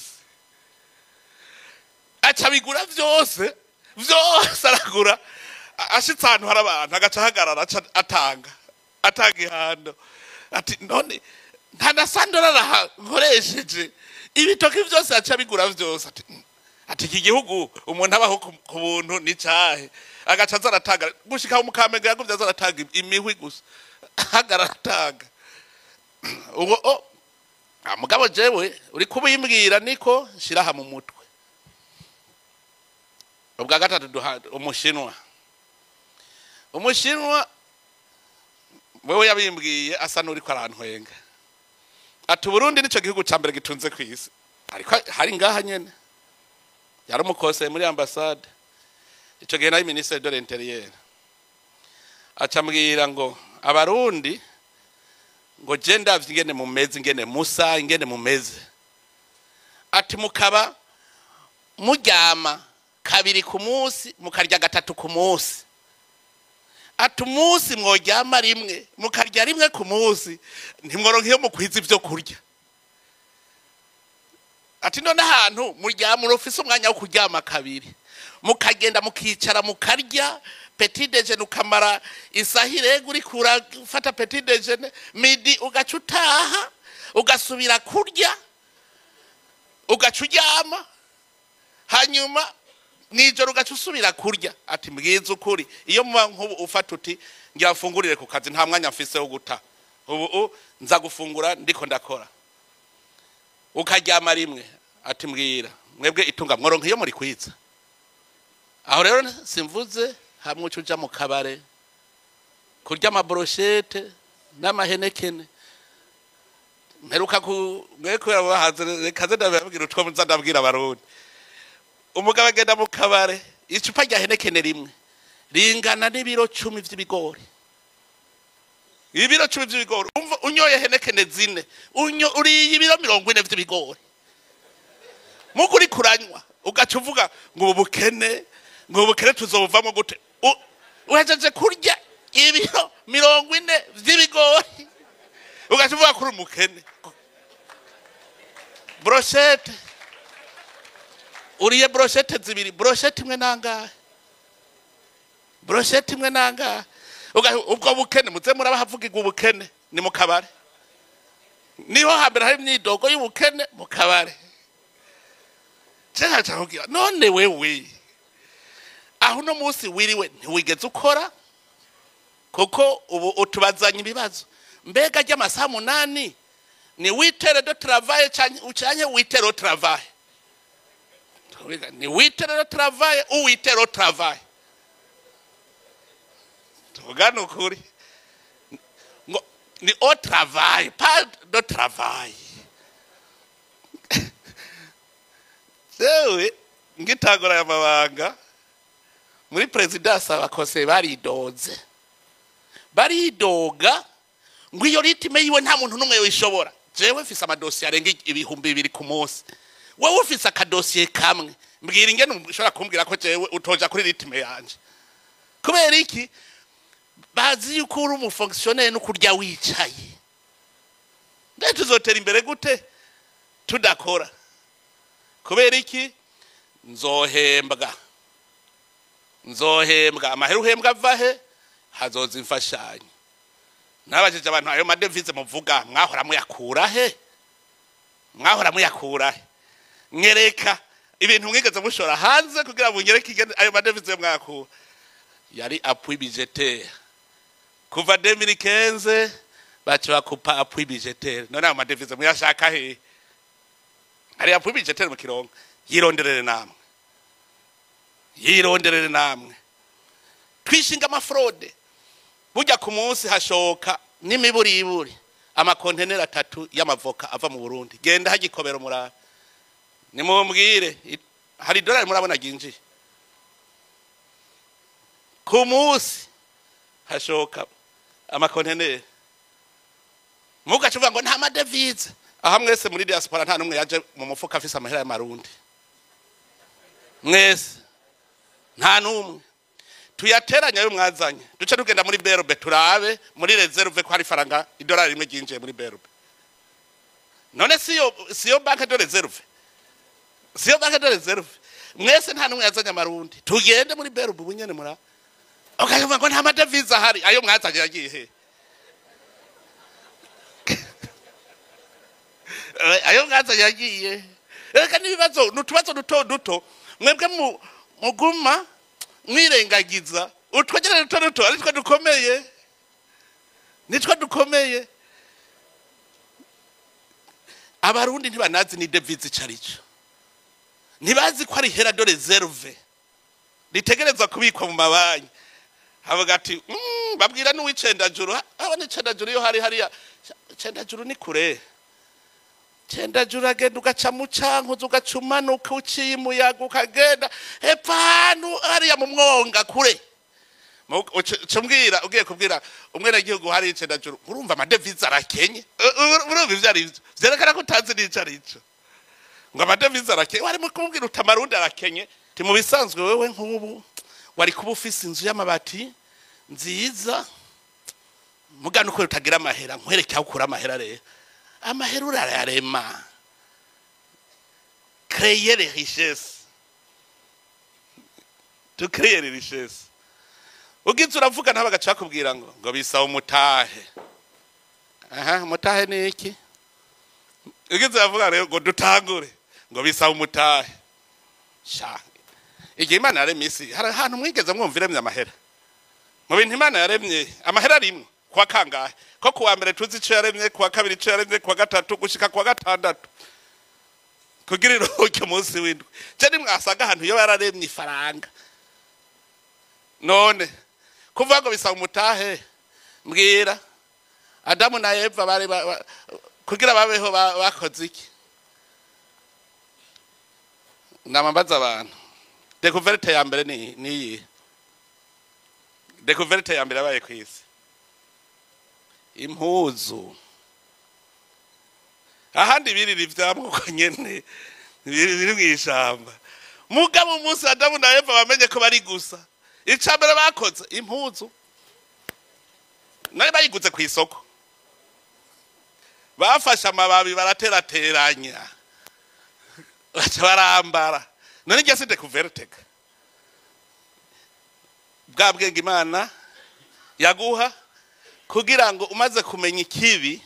Aca bigura vyose vyose, aragura. Ashitse ahantu hari abantu, agaca ahagarara, aca atanga ihando, ati: "None nta na sandora nkoresheje, ibitoki vyose." Aca bigura vyose, ati ati "Iki gihugu umuntu abaho ku buntu ni cahe?" Agaca aza aratanga gushika mu Kamenge, yagumye aza aratanga imihwi gusa, ahagarara aratanga. Ubwo o ah, mugabo jewe uri kubimbwira niko nshiraha mu mutwe. Ubwa gatatu duha Umushinwa. Umushinwa wewe yabimbwiye asa n'uriko arantwenga, ati: "Uburundi nico gihugu ca mbere gitunze ku isi." Ariko hari ngaha nyene, yaramukoseye muri ambasade, ico gihe nawe ministre de l'Intérieur. Aca ambwira ngo Abarundi, ngo je ndavye ingene mumeze, ingene musa, ingene mumeze, ati mukaba muryama kabiri ku munsi, mukarya gatatu ku munsi, ati umunsi mworyama rimwe, mukarya rimwe ku munsi, ntimworonka iyo mukwiza ibyo kurya. Ati none ahantu muryama, urufise umwanya wo kuryama kabiri, mukagenda mukicara mukarya petit déjeuner, ukamara isaha irenga uriko urafata petit déjeuner, midi ugaca utaha, ugasubira kurya, ugaca uryama, hanyuma mw'ijoro ugaca usubira kurya. Ati mbwiza ukuri, iyo muba nk'ubu ufata uti ngira mfungurire ku kazi, nta mwanya mfise wo guta, ubu nza gufungura ndiko ndakora, ukaryama rimwe, ati mbwira mwebwe itunga mworonka iyo muri kwiza? Aho rero simvuze hamwe uca uja mu kabare kurya ama brochettes n'ama Heineken. Mperuka ku mwe kubera bahanze, reka nze ndababwira utwo nza ndabwira Abarundi. Umugabo agenda mu kabare, icupa rya Heineken rimwe ringana n'ibiro 10 vy'ibigori, ibiro 10 vy'ibigori. Umva, unyoye Heineken zine, unyo uriye ibiro 40 vy'ibigori. Muko uri kuranywa, ugaca uvuga ngo ubu bukene, ngo ubu bukene tuzobuvamo gute? Uhejeje kurya ibiro 40 vy'ibigori, ugaca uvuga ko uri umukene. Brochette, uriye brochette zibiri, brochette imwe nangahe? Brochette imwe nangahe? Ubwo bukene muze murabahavugirwa ubukene ni mu kabare, niho hambere hari imyidogo y'ubukene mu kabare. Nkaca kugira none wewe aho uno munsi wiriwe ntiwigeze ukora, kuko ubu utubazanya ibibazo. Mbega ry'amasaha 8 ni 8 heures de travail canke 8 heures de travail? Ni 8 heures de travail ou 8 heures de travail? Tuvugane ukuri. Ngo Ni au travail, pas de travail. Jewe ngitangura aya mabanga muri présidence, abakose baridoze, baridoga ngo iyo rythme yiwe nta muntu n'umwe wishobora. Jewe mfise amadosiye arenga 2000 ku munsi, wewe ufise akadosiye kamwe. Mbwira ingene ushobora kumbwira ko jewe utoja kuri rythme yanje. Kubera iki? Bazi yuko uri umufonctionnaire no kurya wicaye. Ndetse tuzotera imbere gute tudakora? Kubera iki? Nzohembwa, nzohembwa. Amahera uhembwa ava he? Hazoza imfashanyo. Nabajije abantu: ayo madevize muvuga mwahora muyakura he? Mwahora muyakura he? Nyereka ibintu mwigeze mushora hanze kugira ngo nyereke ingene ayo madevize mwakura. Yari appui budgétaire. Kuva 2015 baca bakupa appui budgétaire. None ayo madevize muyashaka he? Hari appui budgétaire mu kirongo? Yironderere namwe, yironderere namwe. Twishinga amafraude. Burya ku munsi hashoka n'imiburiburi amakonteneri 3 y'amavoka ava mu Burundi. Genda hagikobero murabe, nimumbwire hari idolari murabona ryinjiye. Ku munsi hashoka amakonteneri, mugaca uvuga ngo nta madevize. Aha mwese muri diaspora nta n'umwe yaje mu mufuka afise amahera y'amarundi. Mwese nta n'umwe. Tuyateranya ayo mwazanye, duce tugenda muri BRB, turabe muri réserve ko hari faranga idolari rimwe ryinjiye muri BRB. None siyo banque de réserve? Siyo banque de réserve? Mwese nta n'umwe yazanye amarundi. Tugende muri BRB ubu nyene mura ukavuga ngo nta madevize ahari. Ayo mwazanye yagiye he? Ayo mwazanye yagiye? Reka n'ibibazo n'utubazo duto duto mwebwe muguma mwirengagiza. Utwo nyene duto duto ari two dukomeye, nitwo dukomeye. Abarundi ntibanazi ni devise ico arico, ntibazi ko ari ihera de réserve ritegerezwa kubikwa mu mabanki. Havuga ati babwira n'uw'icendajuru abona icendajuru iyo hari hariya. Icendajuru ni kure. Cendajuru agenda ugaca mu Cankuzo, ugaca umanuka uciye umuyaga, ukagenda hepfo ahantu hariya mu mwonga kure. Uca umbwira ugiye kubwira umwenegihugu hari icendajuru, urumva amadevize arakenye. Urumva ivyo ari vyo vyerekana ko utazi n'ico arico. Ngo amadevize arakenye, warimo kumubwira uti amarundi arakenye. Ti mu bisanzwe wewe nk'ubu wari kuba ufise inzu y'amabati nziza, mugana uko utagira amahera. Nkwereke aho ukura amahera rero. Amahera urayarema, créer les richesses, tu créer les richesses. Ugize uravuga nabo bagaca bakubwira ngo bisaba umutahe. Aha umutahe ni iki? Ugize uravuga rero ngo dutangure, ngo bisaba umutahe. Sha, igihe Imana yaremye isi, hari ahantu mwigeze mwumva iremye amahera? Mu bintu Imana yaremye amahera arimwo kuwa kangahe? Ko kuwa mbere tuzi ico yaremye, kuwa kabiri ico yaremye, kuwa gatatu, gushika kuwa gatandatu, kugira iruhuke umunsi w'indwi. Je nimwasanga ahantu iyo yararemye ifaranga? None kuvuga ngo bisaba umutahe, mbwira, Adamu na Eva bari kugira babeho bakoze iki? Nama mbaza abantu, découverte ya mbere ni niyi? Découverte ya mbere yabaye kw'isi, impuzu. Ahandi birira ivyamwa uko nyene biri mw'ishamba. Mugabo umunsi Adamu na Eva bamenye ko bari gusa, ica mbere bakoze impuzu. Nari bayiguze kw'isoko? Bafashe amababi baraterateranya, baca barambara. None iryo si découverte? Bwa bwenge Imana yaguha kugira ngo umaze kumenya ikibi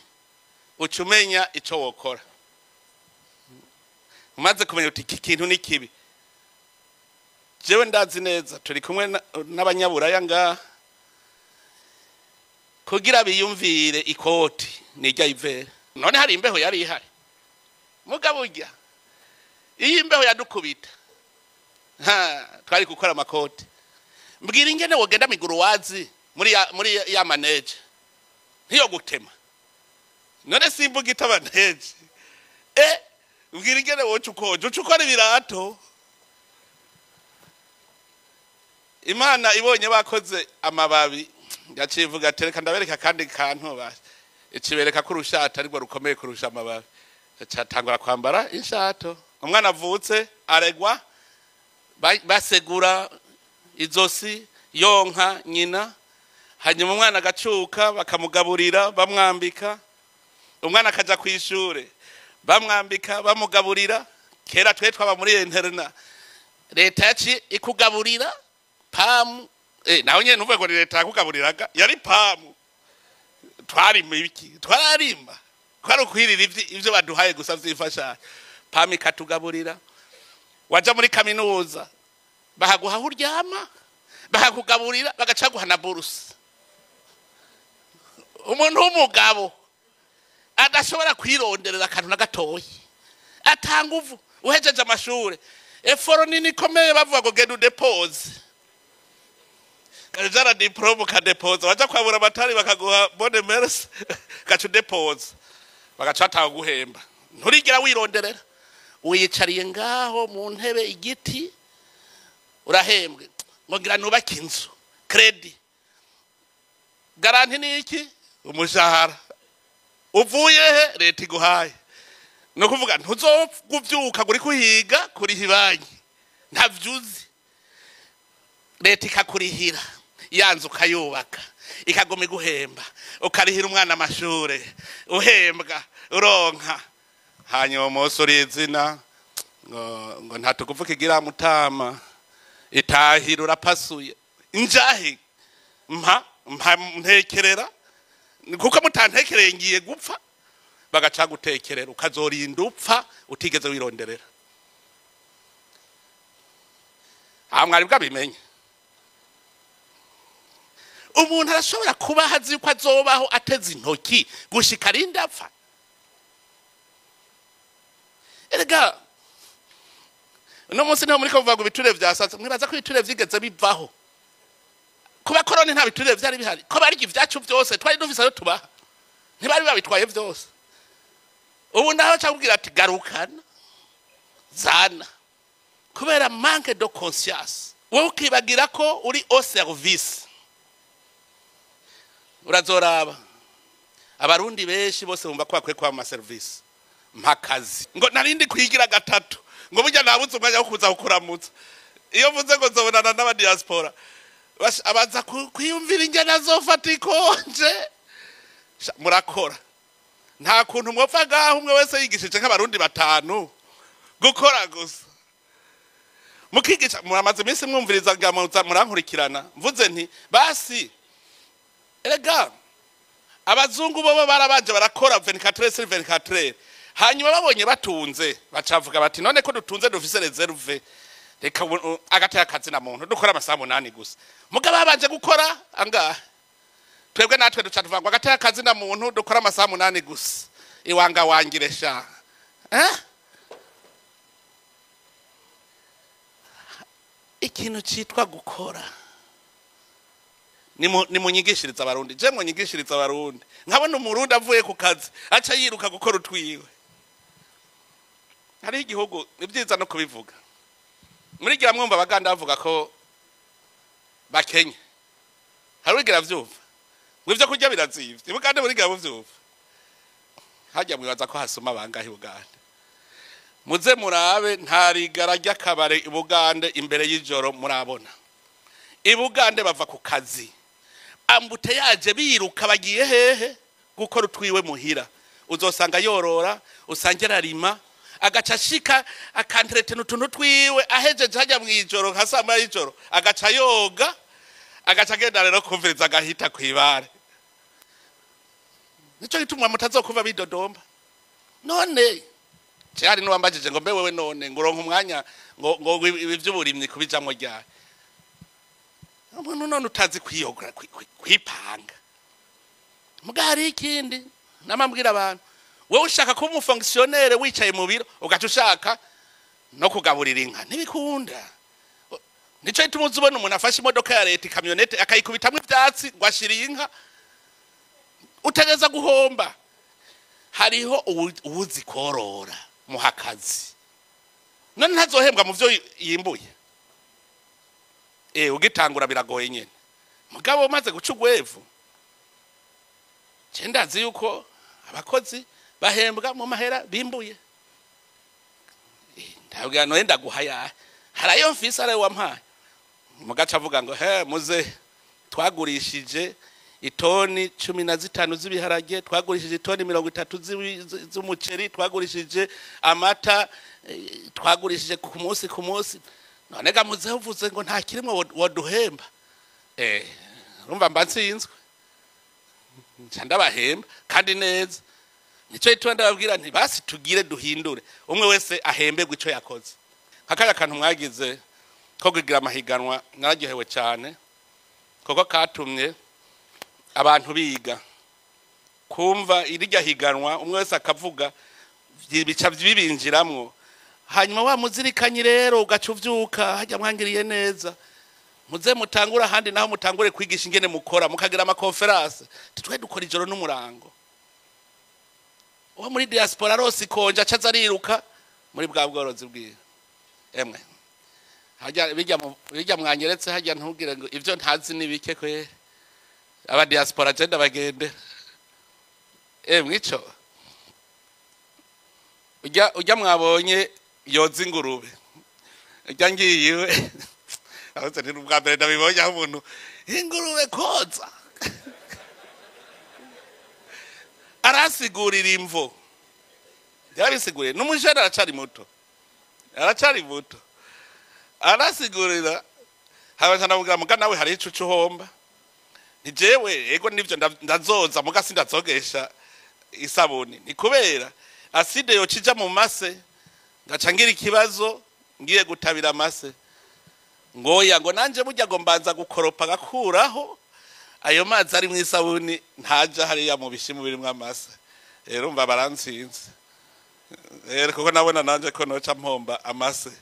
uca umenya ico wokora. Umaze kumenya uti iki kintu ni kibi. Jewe ndazi neza turi kumwe n'abanyaburaya ngaha, kugira biyumvire ikoti nirya ivera. None hari imbeho yari ihari? Mugabo urya iyo imbeho yadukubita, ha, twari gukora amakoti. Mbwira ingene wogenda miguru wazi muri ya manege ntiyo gutema. None simbuga itabanteje. Ubwira ingene woca ukonje, uca ukora ibirato. Imana ibonye bakoze amababi yaciye ivuga ati reka ndabereka kandi kantu basha. Ikibereka ko urushato ariko rukomeye kurusha amababi. Catangura kwambara inshato. Umwana avutse aregwa basegura izosi yonka nyina, hanyuma umwana agacuka bakamugaburira bamwambika, umwana akaja kwishure bamwambika bamugaburira. Kera twe twaba muri interna, leta yaci ikugaburira pamu. Naho nyene ntuvuge ngo ni leta yakugaburiraga, yari pamu. Twarima ibiki? Twararima. Kwari ukwirira ivyo baduhaye gusa vyifasha. Pamu ikatugaburira. Waja muri kaminuza bahaguha aho uryama, bahakugaburira, bagaca guha na buruse. Umuntu w'umugabo adashobora kwironderera akantu na gatoyi, atanga uvu uhejeje amashure eforo nini ikomeye, bavuga ngo genda udepose kajara diplome ukadepoza, waja kwabura amatari bakaguha bonne merci, gaca udepoza, bagaca batanga guhemba. Nturigera wironderera, wiyicariye ngaho mu ntebe igiti urahembwe ngo ngira nubake inzu, credit garanti ni iki? Umushahara uvuye he? Leta iguhaye. Ni ukuvuga ntuzoguvyuka ngo uriko uhiga kuriha ibanki, ntavyuzi. Leta ikakurihira ya nzu ukayubaka, ikaguma iguhemba, ukarihira umwana amashure, uhembwa uronka. Hanyuma umunsi urizina ngo nta tugufu kigira mutama, itahira urapasuye. Njahe mpa ntekerera, kuko mutantekereye ngiye gupfa. Bagaca gutekerera, ukazorinda upfa utigeze wironderera. Aha mwari bwabimenye. Umuntu arashobora kuba azi yuko azobaho ateze intoki gushika arinda apfa. Erega uno munsi niho muriko muvuga ngo ibiturire vyasatse, mwibaza ko ibiturire vyigeze bivaho? Ku bakoroni nta biturire vyari bihari, ko barya ivyacu vyose, twari dufise ayo tubaha, ntibari babitwaye vyose. Ubu naho ca kubwira ati garukana zana, kubera manque de conscience. Wowe ukibagira ko uri au service. Urazoraba abarundi benshi bose bumva ko bakwiye kuba mu maserivisi mpakazi, ngo narindi kwigira gatatu, ngo burya nabuze umwanya wo kuza kukuramutsa. Iyo mvuze ngo nzobonana n'abadiaspora, abaza kwiyumvira ingene azofata ikonje. Murakora nta kuntu mwopfa ngaho umwe wese yigishije nk'abarundi batanu gukora gusa, mukigisha. Muramaze iminsi mwumviriza murankurikirana, mvuze nti basi erega abazungu bobo barabanje barakora 24 sur 24, hanyuma babonye batunze bacavuga bati none ko dutunze dufise reserve, reka agateka akazi na muntu dukora amasaha 8 gusa. Mugabo babanje gukora angahe? Twebwe natwe duca tuvuga ngo agateka akazi na muntu dukora amasaha 8 gusa, iwanga wangire sha. Ikintu citwa gukora nimunyigishiriza abarundi. Je munyigishiriza abarundi, nkabona umurundi avuye ku kazi aca yiruka gukora utwiwe. Hari igihugu ibyiza no kubivuga, muri gira mwumva abaganda bavuga ko bakenye, hari wigira vyumva ngo ivyo kurya birazivye. Bugande muri gira muvyumva, hajya mwibaza ko hasoma bangahe Bugande? Muze murabe, nta rigara ry'akabare i Bugande imbere y'ijoro murabona. I Bugande bava ku kazi ambute yaje biruka bagiye hehe? Gukora utwiwe muhira. Uzosanga yorora, usange ararima, agaca ashika akantretena utuntu twiwe, ahejeje hajya mwijoro nka saa moya y'ijoro agaca yoga, agaca agenda rero kumviriza agahita kwibare. Nico gituma mutazokuva bidodomba. None cyari nuwambajije ngo mbe wewe none ngo uronke umwanya ngo ibi vy'uburimyi kubijamwo ryari? Umuntu none utazi kwiyogora kwipanga. Muga hari ikindi namambwira abantu, wewe ushaka kuba umufonctionnaire wicaye mu biro ugaca ushaka no kugaburira inka, ntibikunda. Nico gituma uzubona umuntu afashe imodoka ya leta ikamyonete akayikubitamwo ivyatsi ngo ashiriye inka, utegeza guhomba. Hariho uwuzi korora muhakazi, none ntazohembwa mu byo yimbuye? Ugitangura biragoye nyene, mugabo umaze guca ugwevu, je ndazi yuko abakozi bahembwa mu mahera bimbuye. Ndabwira none ndaguhaya, harayo mfise, arayo wampaye. Mugaca avuga ngo he muze twagurishije itoni 15 z'ibiharage, twagurishije itoni 30 z'umuceri, twagurishije amata, twagurishije ku munsi ku munsi. None ga muze uvuze ngo nta kirimwe waduhemba? Urumva mba nsinzwe, nca ndabahemba kandi neza. Nico gituma ndababwira nti basi tugire duhindure, umwe wese ahemberwe ico yakoze. Nk'akaya kantu mwagize ko kugira amahiganwa, nararyohewe cyane kuko katumye abantu biga kumva irya higanwa, umwe wese akavuga bica bibinjiramwo. Hanyuma wa muzirikanyi rero ugaca uvyuka hajya mwangiriye neza, muze mutangura ahandi naho mutangure kwigisha ingene mukora, mukagira ama conférence. Twe dukora ijoro n'umurango. Uwo muri diaspora rose ikonja acaza ariruka muri bwa bworozi bwiwe. Emwe hajya bijya mwanyeretse hajya, ntugire ngo ivyo ntazi nibike kwe aba diaspora agenda bagende. Emwe ico ujya mwabonye yoza ingurube ujya ngiyiwe aho ni ubwa mbere ndabibonye aho umuntu ingurube koza arasigurira imvo, yarabisiguriye n'umujene aracari muto, aracari muto arasigurira. Habaza ndavuga muga nawe hari ico uhomba, ni jewe ego nivyo ndazoza muga sindazogesha isabuni, ni kubera acide yocija mu mase ngaca ngira ikibazo ngiye gutabira amase. Ngoya ngo nanje burya ngo mbanza gukoropa gakuraho ayo mazi ari mu isabuni ntaja hariya mu bishimu birimwo amase. Rero mva barantsinze rero kuko nabona nanje ko noca mpomba amase.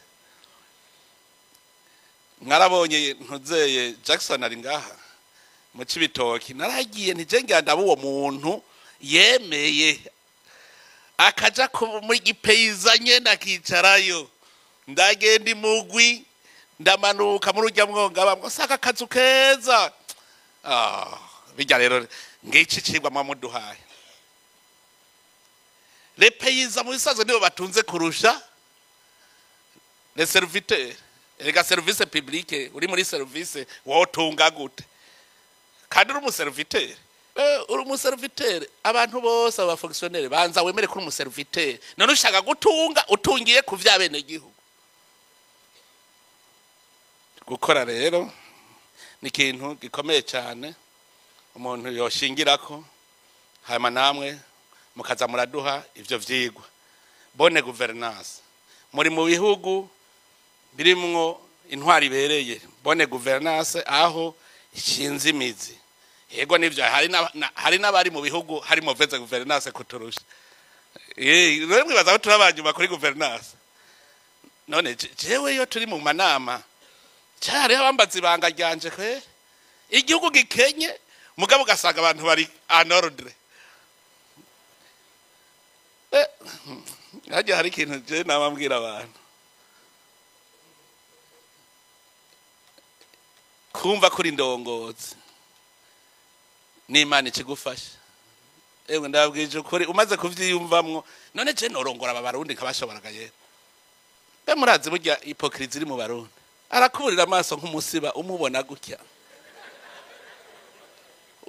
Mwarabonye ntuzeye Jackson ari ngaha mu Cibitoki, naragiye ntije ngira ndaba uwo muntu yemeye akaja muri gipeyiza nyene akicarayo. Ndagenda imugwi ndamanuka muri urya mwonga bamwe saka akazu keza. Bijya rero ngici cigwa mwamuduhaye. Les paysans mu bisanzwe nibo batunze kurusha les serviteurs. Erega service publique uri muri service wotunga gute kandi uri umuserviteur? Uri umuserviteur, abantu bose aba fonctionnaire banza wemere kuri umuserviteur. None ushaka gutunga utungiye ku vya bene gihugu. Gukora rero ni ikintu gikomeye cyane umuntu yoshingirako, hanyuma namwe mukaza muraduha ivyo vyigwa. Bonne gouvernance muri mu bihugu birimwo intwari ibereye, bonne gouvernance aho ishinze imizi. Yego nivyo, hari n'abari mu bihugu hari mauvaise gouvernance kuturusha. Rero mwibaza ko turabanyuma kuri gouvernance? None jewe iyo turi mu manama cyari abambaza ibanga ryanje kwe igihugu gikenye, mugabo ugasanga abantu bari en ordre. Hajya hari ikintu je nabambwira abantu kumva kuri ndongozi n'Imana ikigufasha. Ewe ndabwije ukuri umaze kuvyiyumvamwo, none je norongora aba barundi nkabashoboraga yera. Be murazi burya hypocrisie iri mu barundi, arakuburira amaso nk'umusiba umubona gutya.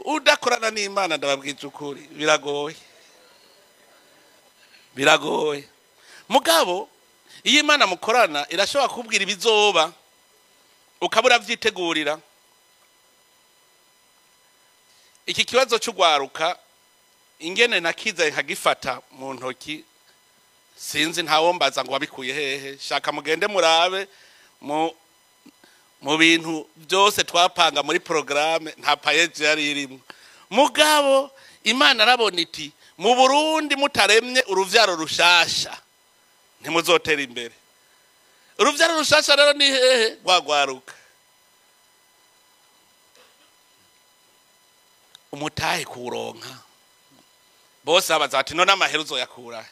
Udakorana n'Imana ndababwije ukuri biragoye, biragoye. Mugabo iyo Imana mukorana irashobora kubwira ibizoba ukabura vyitegurira. Iki kibazo cy'ugwaruka ingene nakiza nkagifata mu ntoki sinzi ntawombaza ngo wabikuye hehe. Shaka mugende murabe mu bintu byose twapanga muri programme nta payeje yari irimo. Mugabo Imana arabona iti mu Burundi mutaremye uruvyaro rushasha ntimuzotera imbere. Uruvyaro rushasha rero ni hehe? Rwagwaruka. Umutahe kuronka Bose babaza bati none amahera uzoyakura?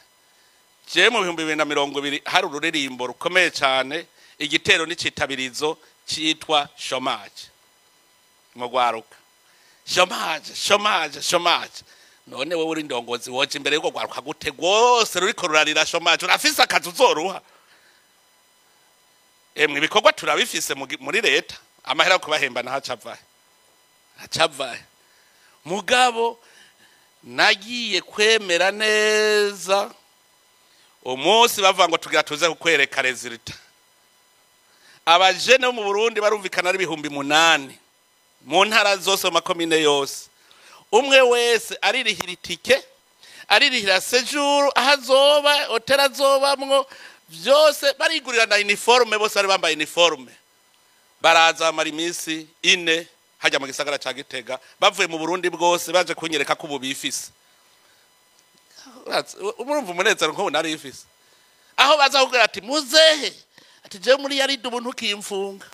Je mu 2020 hari ururirimbo rukomeye cyane, igitero n'icitabirizo cyitwa chômage mu gwaruka. Chômage, chômage, chômage. None wewe uri ndongozi, woje imbere y'uko gwaruka gute rwose ruriko rurarira chômage? Urafise akazi uzoruha? Emwe, ibikorwa turabifise muri leta, amahera yo kubahemba ntacavahe, acavahe. Mugabo nagiye kwemera neza umunsi bavuga ngo tugira tuze kukwereka résultat. Abajene bo mu Burundi barumvikana ari 8000 mu ntara zose, mu makomine yose. Umwe wese aririhira itike, aririhira séjour aho azoba, hôtel azobamwo, byose barigurira na uniforme. Bose bari bambaye uniforme, baraza bamara iminsi 4 hajya mu gisagara ca Gitega, bavuye mu Burundi bwose, baje kunyereka ko ubu bifise. Urumva umunezero nk'ubu nari ifise, aho baza kugira ati muzehe, ati jewe muri yaride ubu ntukimfunga.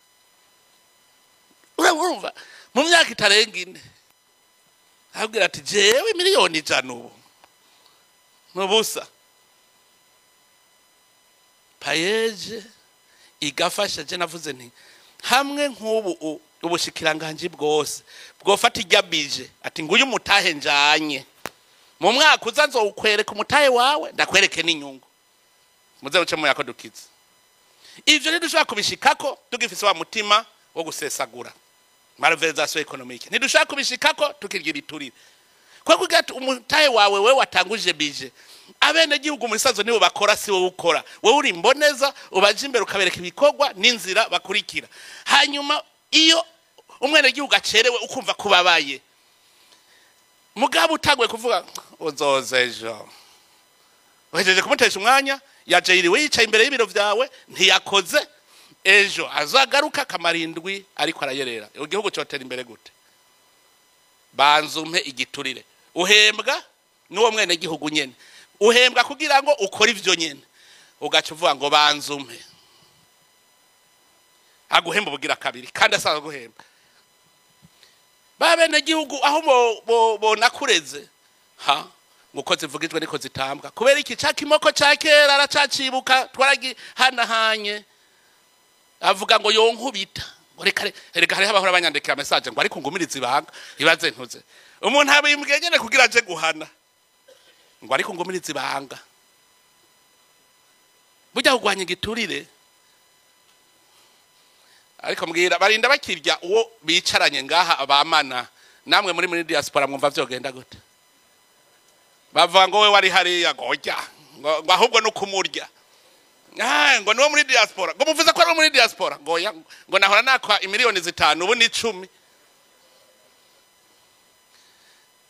Urumva, mu myaka itarenga 4 abwira ati jewe 100 miliyoni ubu nubusa. PAEEJ igafasha. Je navuze nti hamwe nk'ubu ubushikiranganji bwose bwofata irya budget, ati nguyu mutahe njanye mu mwaka uza, nzowukwereka umutahe wawe, ndakwereke n'inyungu, muze muce muyako dukize. Ivyo ntidushobora kubishikako tugifise wa mutima wo gusesagura, malversation économique. Ntidushobora kubishikako tukirya ibiturire, kwa kugira ati umutahe wawe wewe watanguje budget, abene gihugu muri sazo nibo bakora, si wowe ukora. Wowe uri imboneza, ubaje imbere ukabereka ibikorwa n'inzira bakurikira. Hanyuma iyo umwene gihugu acerewe ukumva kubabaye, mugabo utanguye kuvuga uzoza ejo, uhejeje kumutesha umwanya. Yaje yiriwe yicaye imbere y'ibiro vyawe, ntiyakoze. Ejo azagaruka akamara indwi ariko arayerera. Igihugu cotera imbere gute? Banza umpe igiturire. Uhembwa n'uwo mwene gihugu nyene, uhembwa kugira ngo ukore ivyo nyene, ugaca uvuga ngo banza umpe. Aguhemba ubugira kabiri kandi asanzwe guhemba. Ba bene gihugu aho bonakureze ha nguko zivugijwe niko zitambwa. Kubera iki? Ca kimoko ca kera aracacibuka, twaragihanahanye. Avuga ngo yonkubita, ngo reka reka. Hariho abahora banyandikira message ngo ariko ngumirize ibanga. Ibaze ntuze umuntu abimbwiye nyene kugira aje guhana, ngo ariko ngumirize ibanga. Burya kugwanya igiturire, ariko mbwira barinda bakirya uwo bicaranye ngaha abamana. Namwe muri diaspora mwumva vyogenda gute? Bavuga ngo we wari hariya, ngo ojya, ngo ahubwo no kumurya. Ah, ngo niwo muri diaspora, ngo muvuze ko ari muri diaspora, ngo oya, ngo nahora nakwa 5 miliyoni ubu ni 10.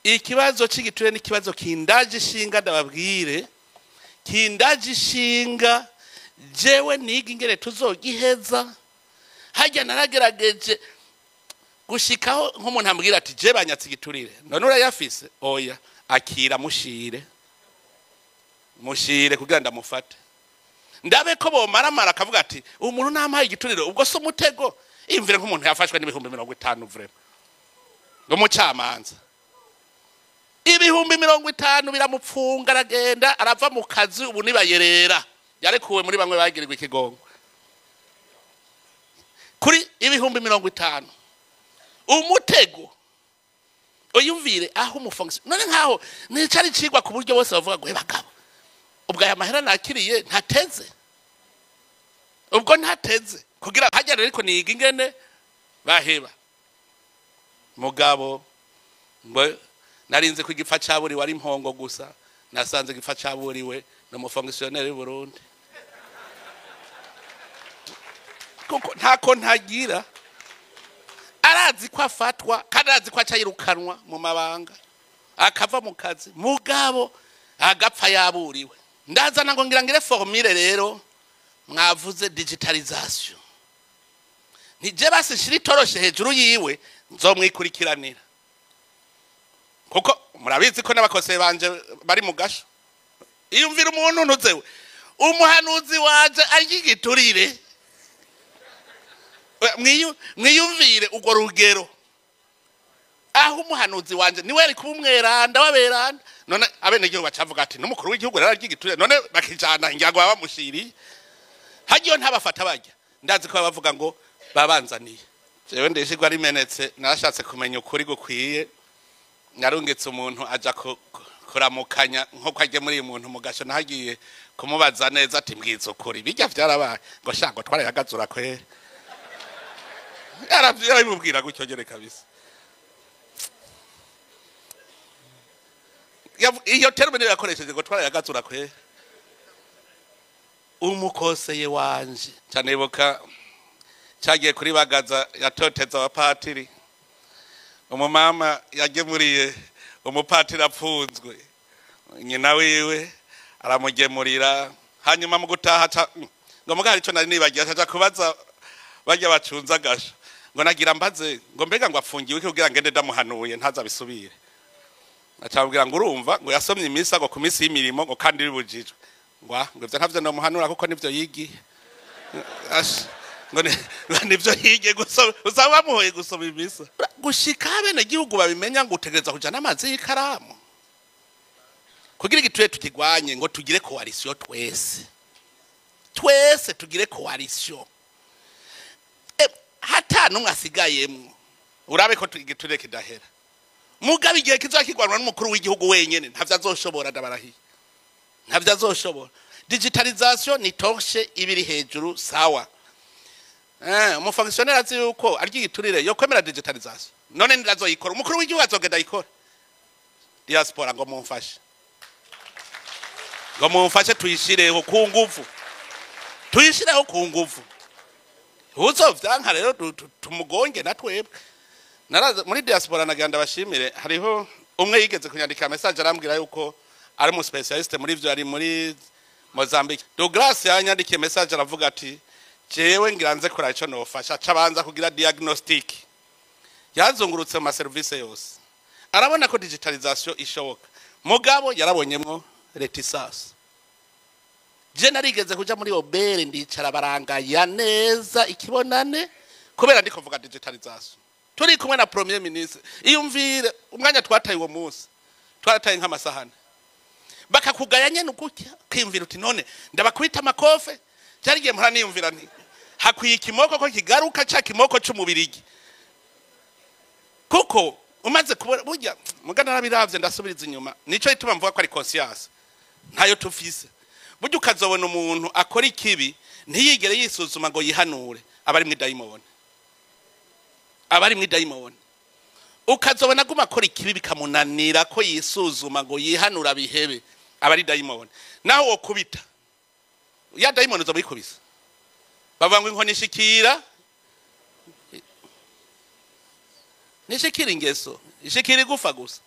Ikibazo c'igiturire n'ikibazo kindaje ishinga, ndababwire, kindaje ishinga. Jewe niga ingene tuzogiheza. Hajya naragerageje gushikaho nk'umuntu ambwira ati je banyatse igiturire. None urayafise? Oya. Akira, mushire, mushire kugira ndamufate, ndabe ko bomaramara akavuga ati umuntu nampaye igiturire, ubwo se umutego. Imvire nk'umuntu yafashwe n'50 000, vraiment, ngo mucamanza 50 000 biramupfunga, aragenda arava mu kazi. Ubu nibayerera, yarekuwe muri bamwe bagirirwa ikigongo kuri 50 000. Umutego, uyumvire aho umufonction. None nkaho nicari cigwa ku buryo bose bavuga ngo bagabo, ubwo aya mahera nakiriye ntateze, ubwo ntateze kugira hajya. Ariko niga ingene baheba. Mugabo ngo narinze ko igipfa caburiwe ari impongo gusa, nasanze igipfa caburiwe no mufonctionnaire w'u Burundi, kuko ntako ntagira. Arazi ko afatwa kandi arazi ko acayirukanwa mu mabanga, akava mu kazi, mugabo agapfa yaburiwe. Ndazana ngo ngira ngire formule. Rero mwavuze digitalisation, nije basi shira itoroshe hejuru yiwe, nzomwikurikiranira, kuko murabizi ko n'abakose banje bari mu gasho. Iyumvira umuntu ntuzewe, umuhanuzi waje arya igiturire. Mwiyumvire urwo rugero. Aho umuhanuzi wanje niwe ari kuba umweranda w'aberanda. None abenegihugu bacavuga ati n'umukuru w'igihugu rero arya igiturire, none bakijana ingira ngo babamushiriye. Hagiyo ntabafata bajya, ndazi ko bavuga ngo babanzaniye. Jewe ndishigwa rimenetse, narashatse kumenya ukuri gukwiye. Narungitse umuntu aja kuramukanya nko ajye muri uyu muntu mugasho, nahagiye kumubaza neza ati mbwiza ukuri bijya vyarabaye, ngo sha ngo twarayagazura kwere. Yarabimubwira gutyo nyene kabisa. Iyo terme niyo yakoresheje ngo twarayagazura kwere. Umukoseye wanje cyanibuka cyagiye kuri Bagaza yatoteza abapatiri. Umumama yagemuriye umupatiri apfunzwe, nyina wiwe aramugemurira, hanyuma mu gutaha ngo mugari ico nari nibagiye, aca kubaza bajya bacunza agasho ngo nagira mbaze ngo mbega ngo afungiwe iki kugira ngende ndamuhanuye ntazabisubire. Acabwira ngo urumva ngo yasomye imisa ngo ku minsi y'imirimo ngo kandi bibujijwe, ngo ngo ivyo ntavyo ndamuhanura kuko nivyo yigiye. Ngo nivyo yigiye gusoma, usaba bamuhoye gusoma imisa. Gushika bene gihugu babimenya ngo utegereza kuja n'amazi y'ikaramu kugira igituye tukigwanye, ngo tugire coalition twese, twese tugire coalition. Hata numwe asigayemwo urabe ko igiturire kidahera. Mugabe igihe kizakigwanwa n'umukuru w'igihugu wenyene ntavyo azoshobora, ndabarahiye ntavyo azoshobora. Digitalisation ni torche ibiri hejuru sawa. Umufonctionnaire azi yuko arya igiturire yo kwemera digitalisation, none ndazoyikora, umukuru w'igihugu azogenda ayikora. Diaspora ngo mumfashe, ngo mumfashe tuyishireho ku nguvu, tuyishireho ku nguvu. Uzovyanka rero tumugonge na twebwe. Naraza muri diaspora nagira ndabashimire, hariho umwe yigeze kunyandikira message arambwira yuko ari mu specialiste muri ivyo, ari muri Mozambique. Douglas yanyandikiye message aravuga ati jewe ngira nze kora ico nofasha, cabanza kugira diagnostic. Yazungurutse mu service yose, arabona ko digitalisation ishoboka, mugabo yarabonyemwo reticence. Je narigeze kuja muri Obere ndicara barangaya neza ikibonane kubera ndiko mvuga digitalisation. Turi kumwe na premier ministre, iyumvire umwanya twataye uwo munsi, twarataye nk'amasahani. Bakakugaya nyene ugutya kwiyumvira uti none ndabakwita amakofe. Cyarigiye mpora niyumvira nti hakwiye ikimoko ko kigaruka ca kimoko c'umubirigi, kuko umaze kubona burya mugana narabiravye ndasubiriza inyuma. Nico ituma mvuga ko ari conscience ntayo tufise. Burya ukazobona umuntu akora ikibi ntiyigere yisuzuma ngo yihanure, abari mu dayimoni, abari mu dayimoni. Ukazobona aguma akora ikibi bikamunanira ko yisuzuma ngo yihanura bihebe, abari dayimoni. Naho wokubita ya dayimoni uzobikubisa, bavuga ngo inkoni ishikira nishikira ingeso, ishikira igufa gusa.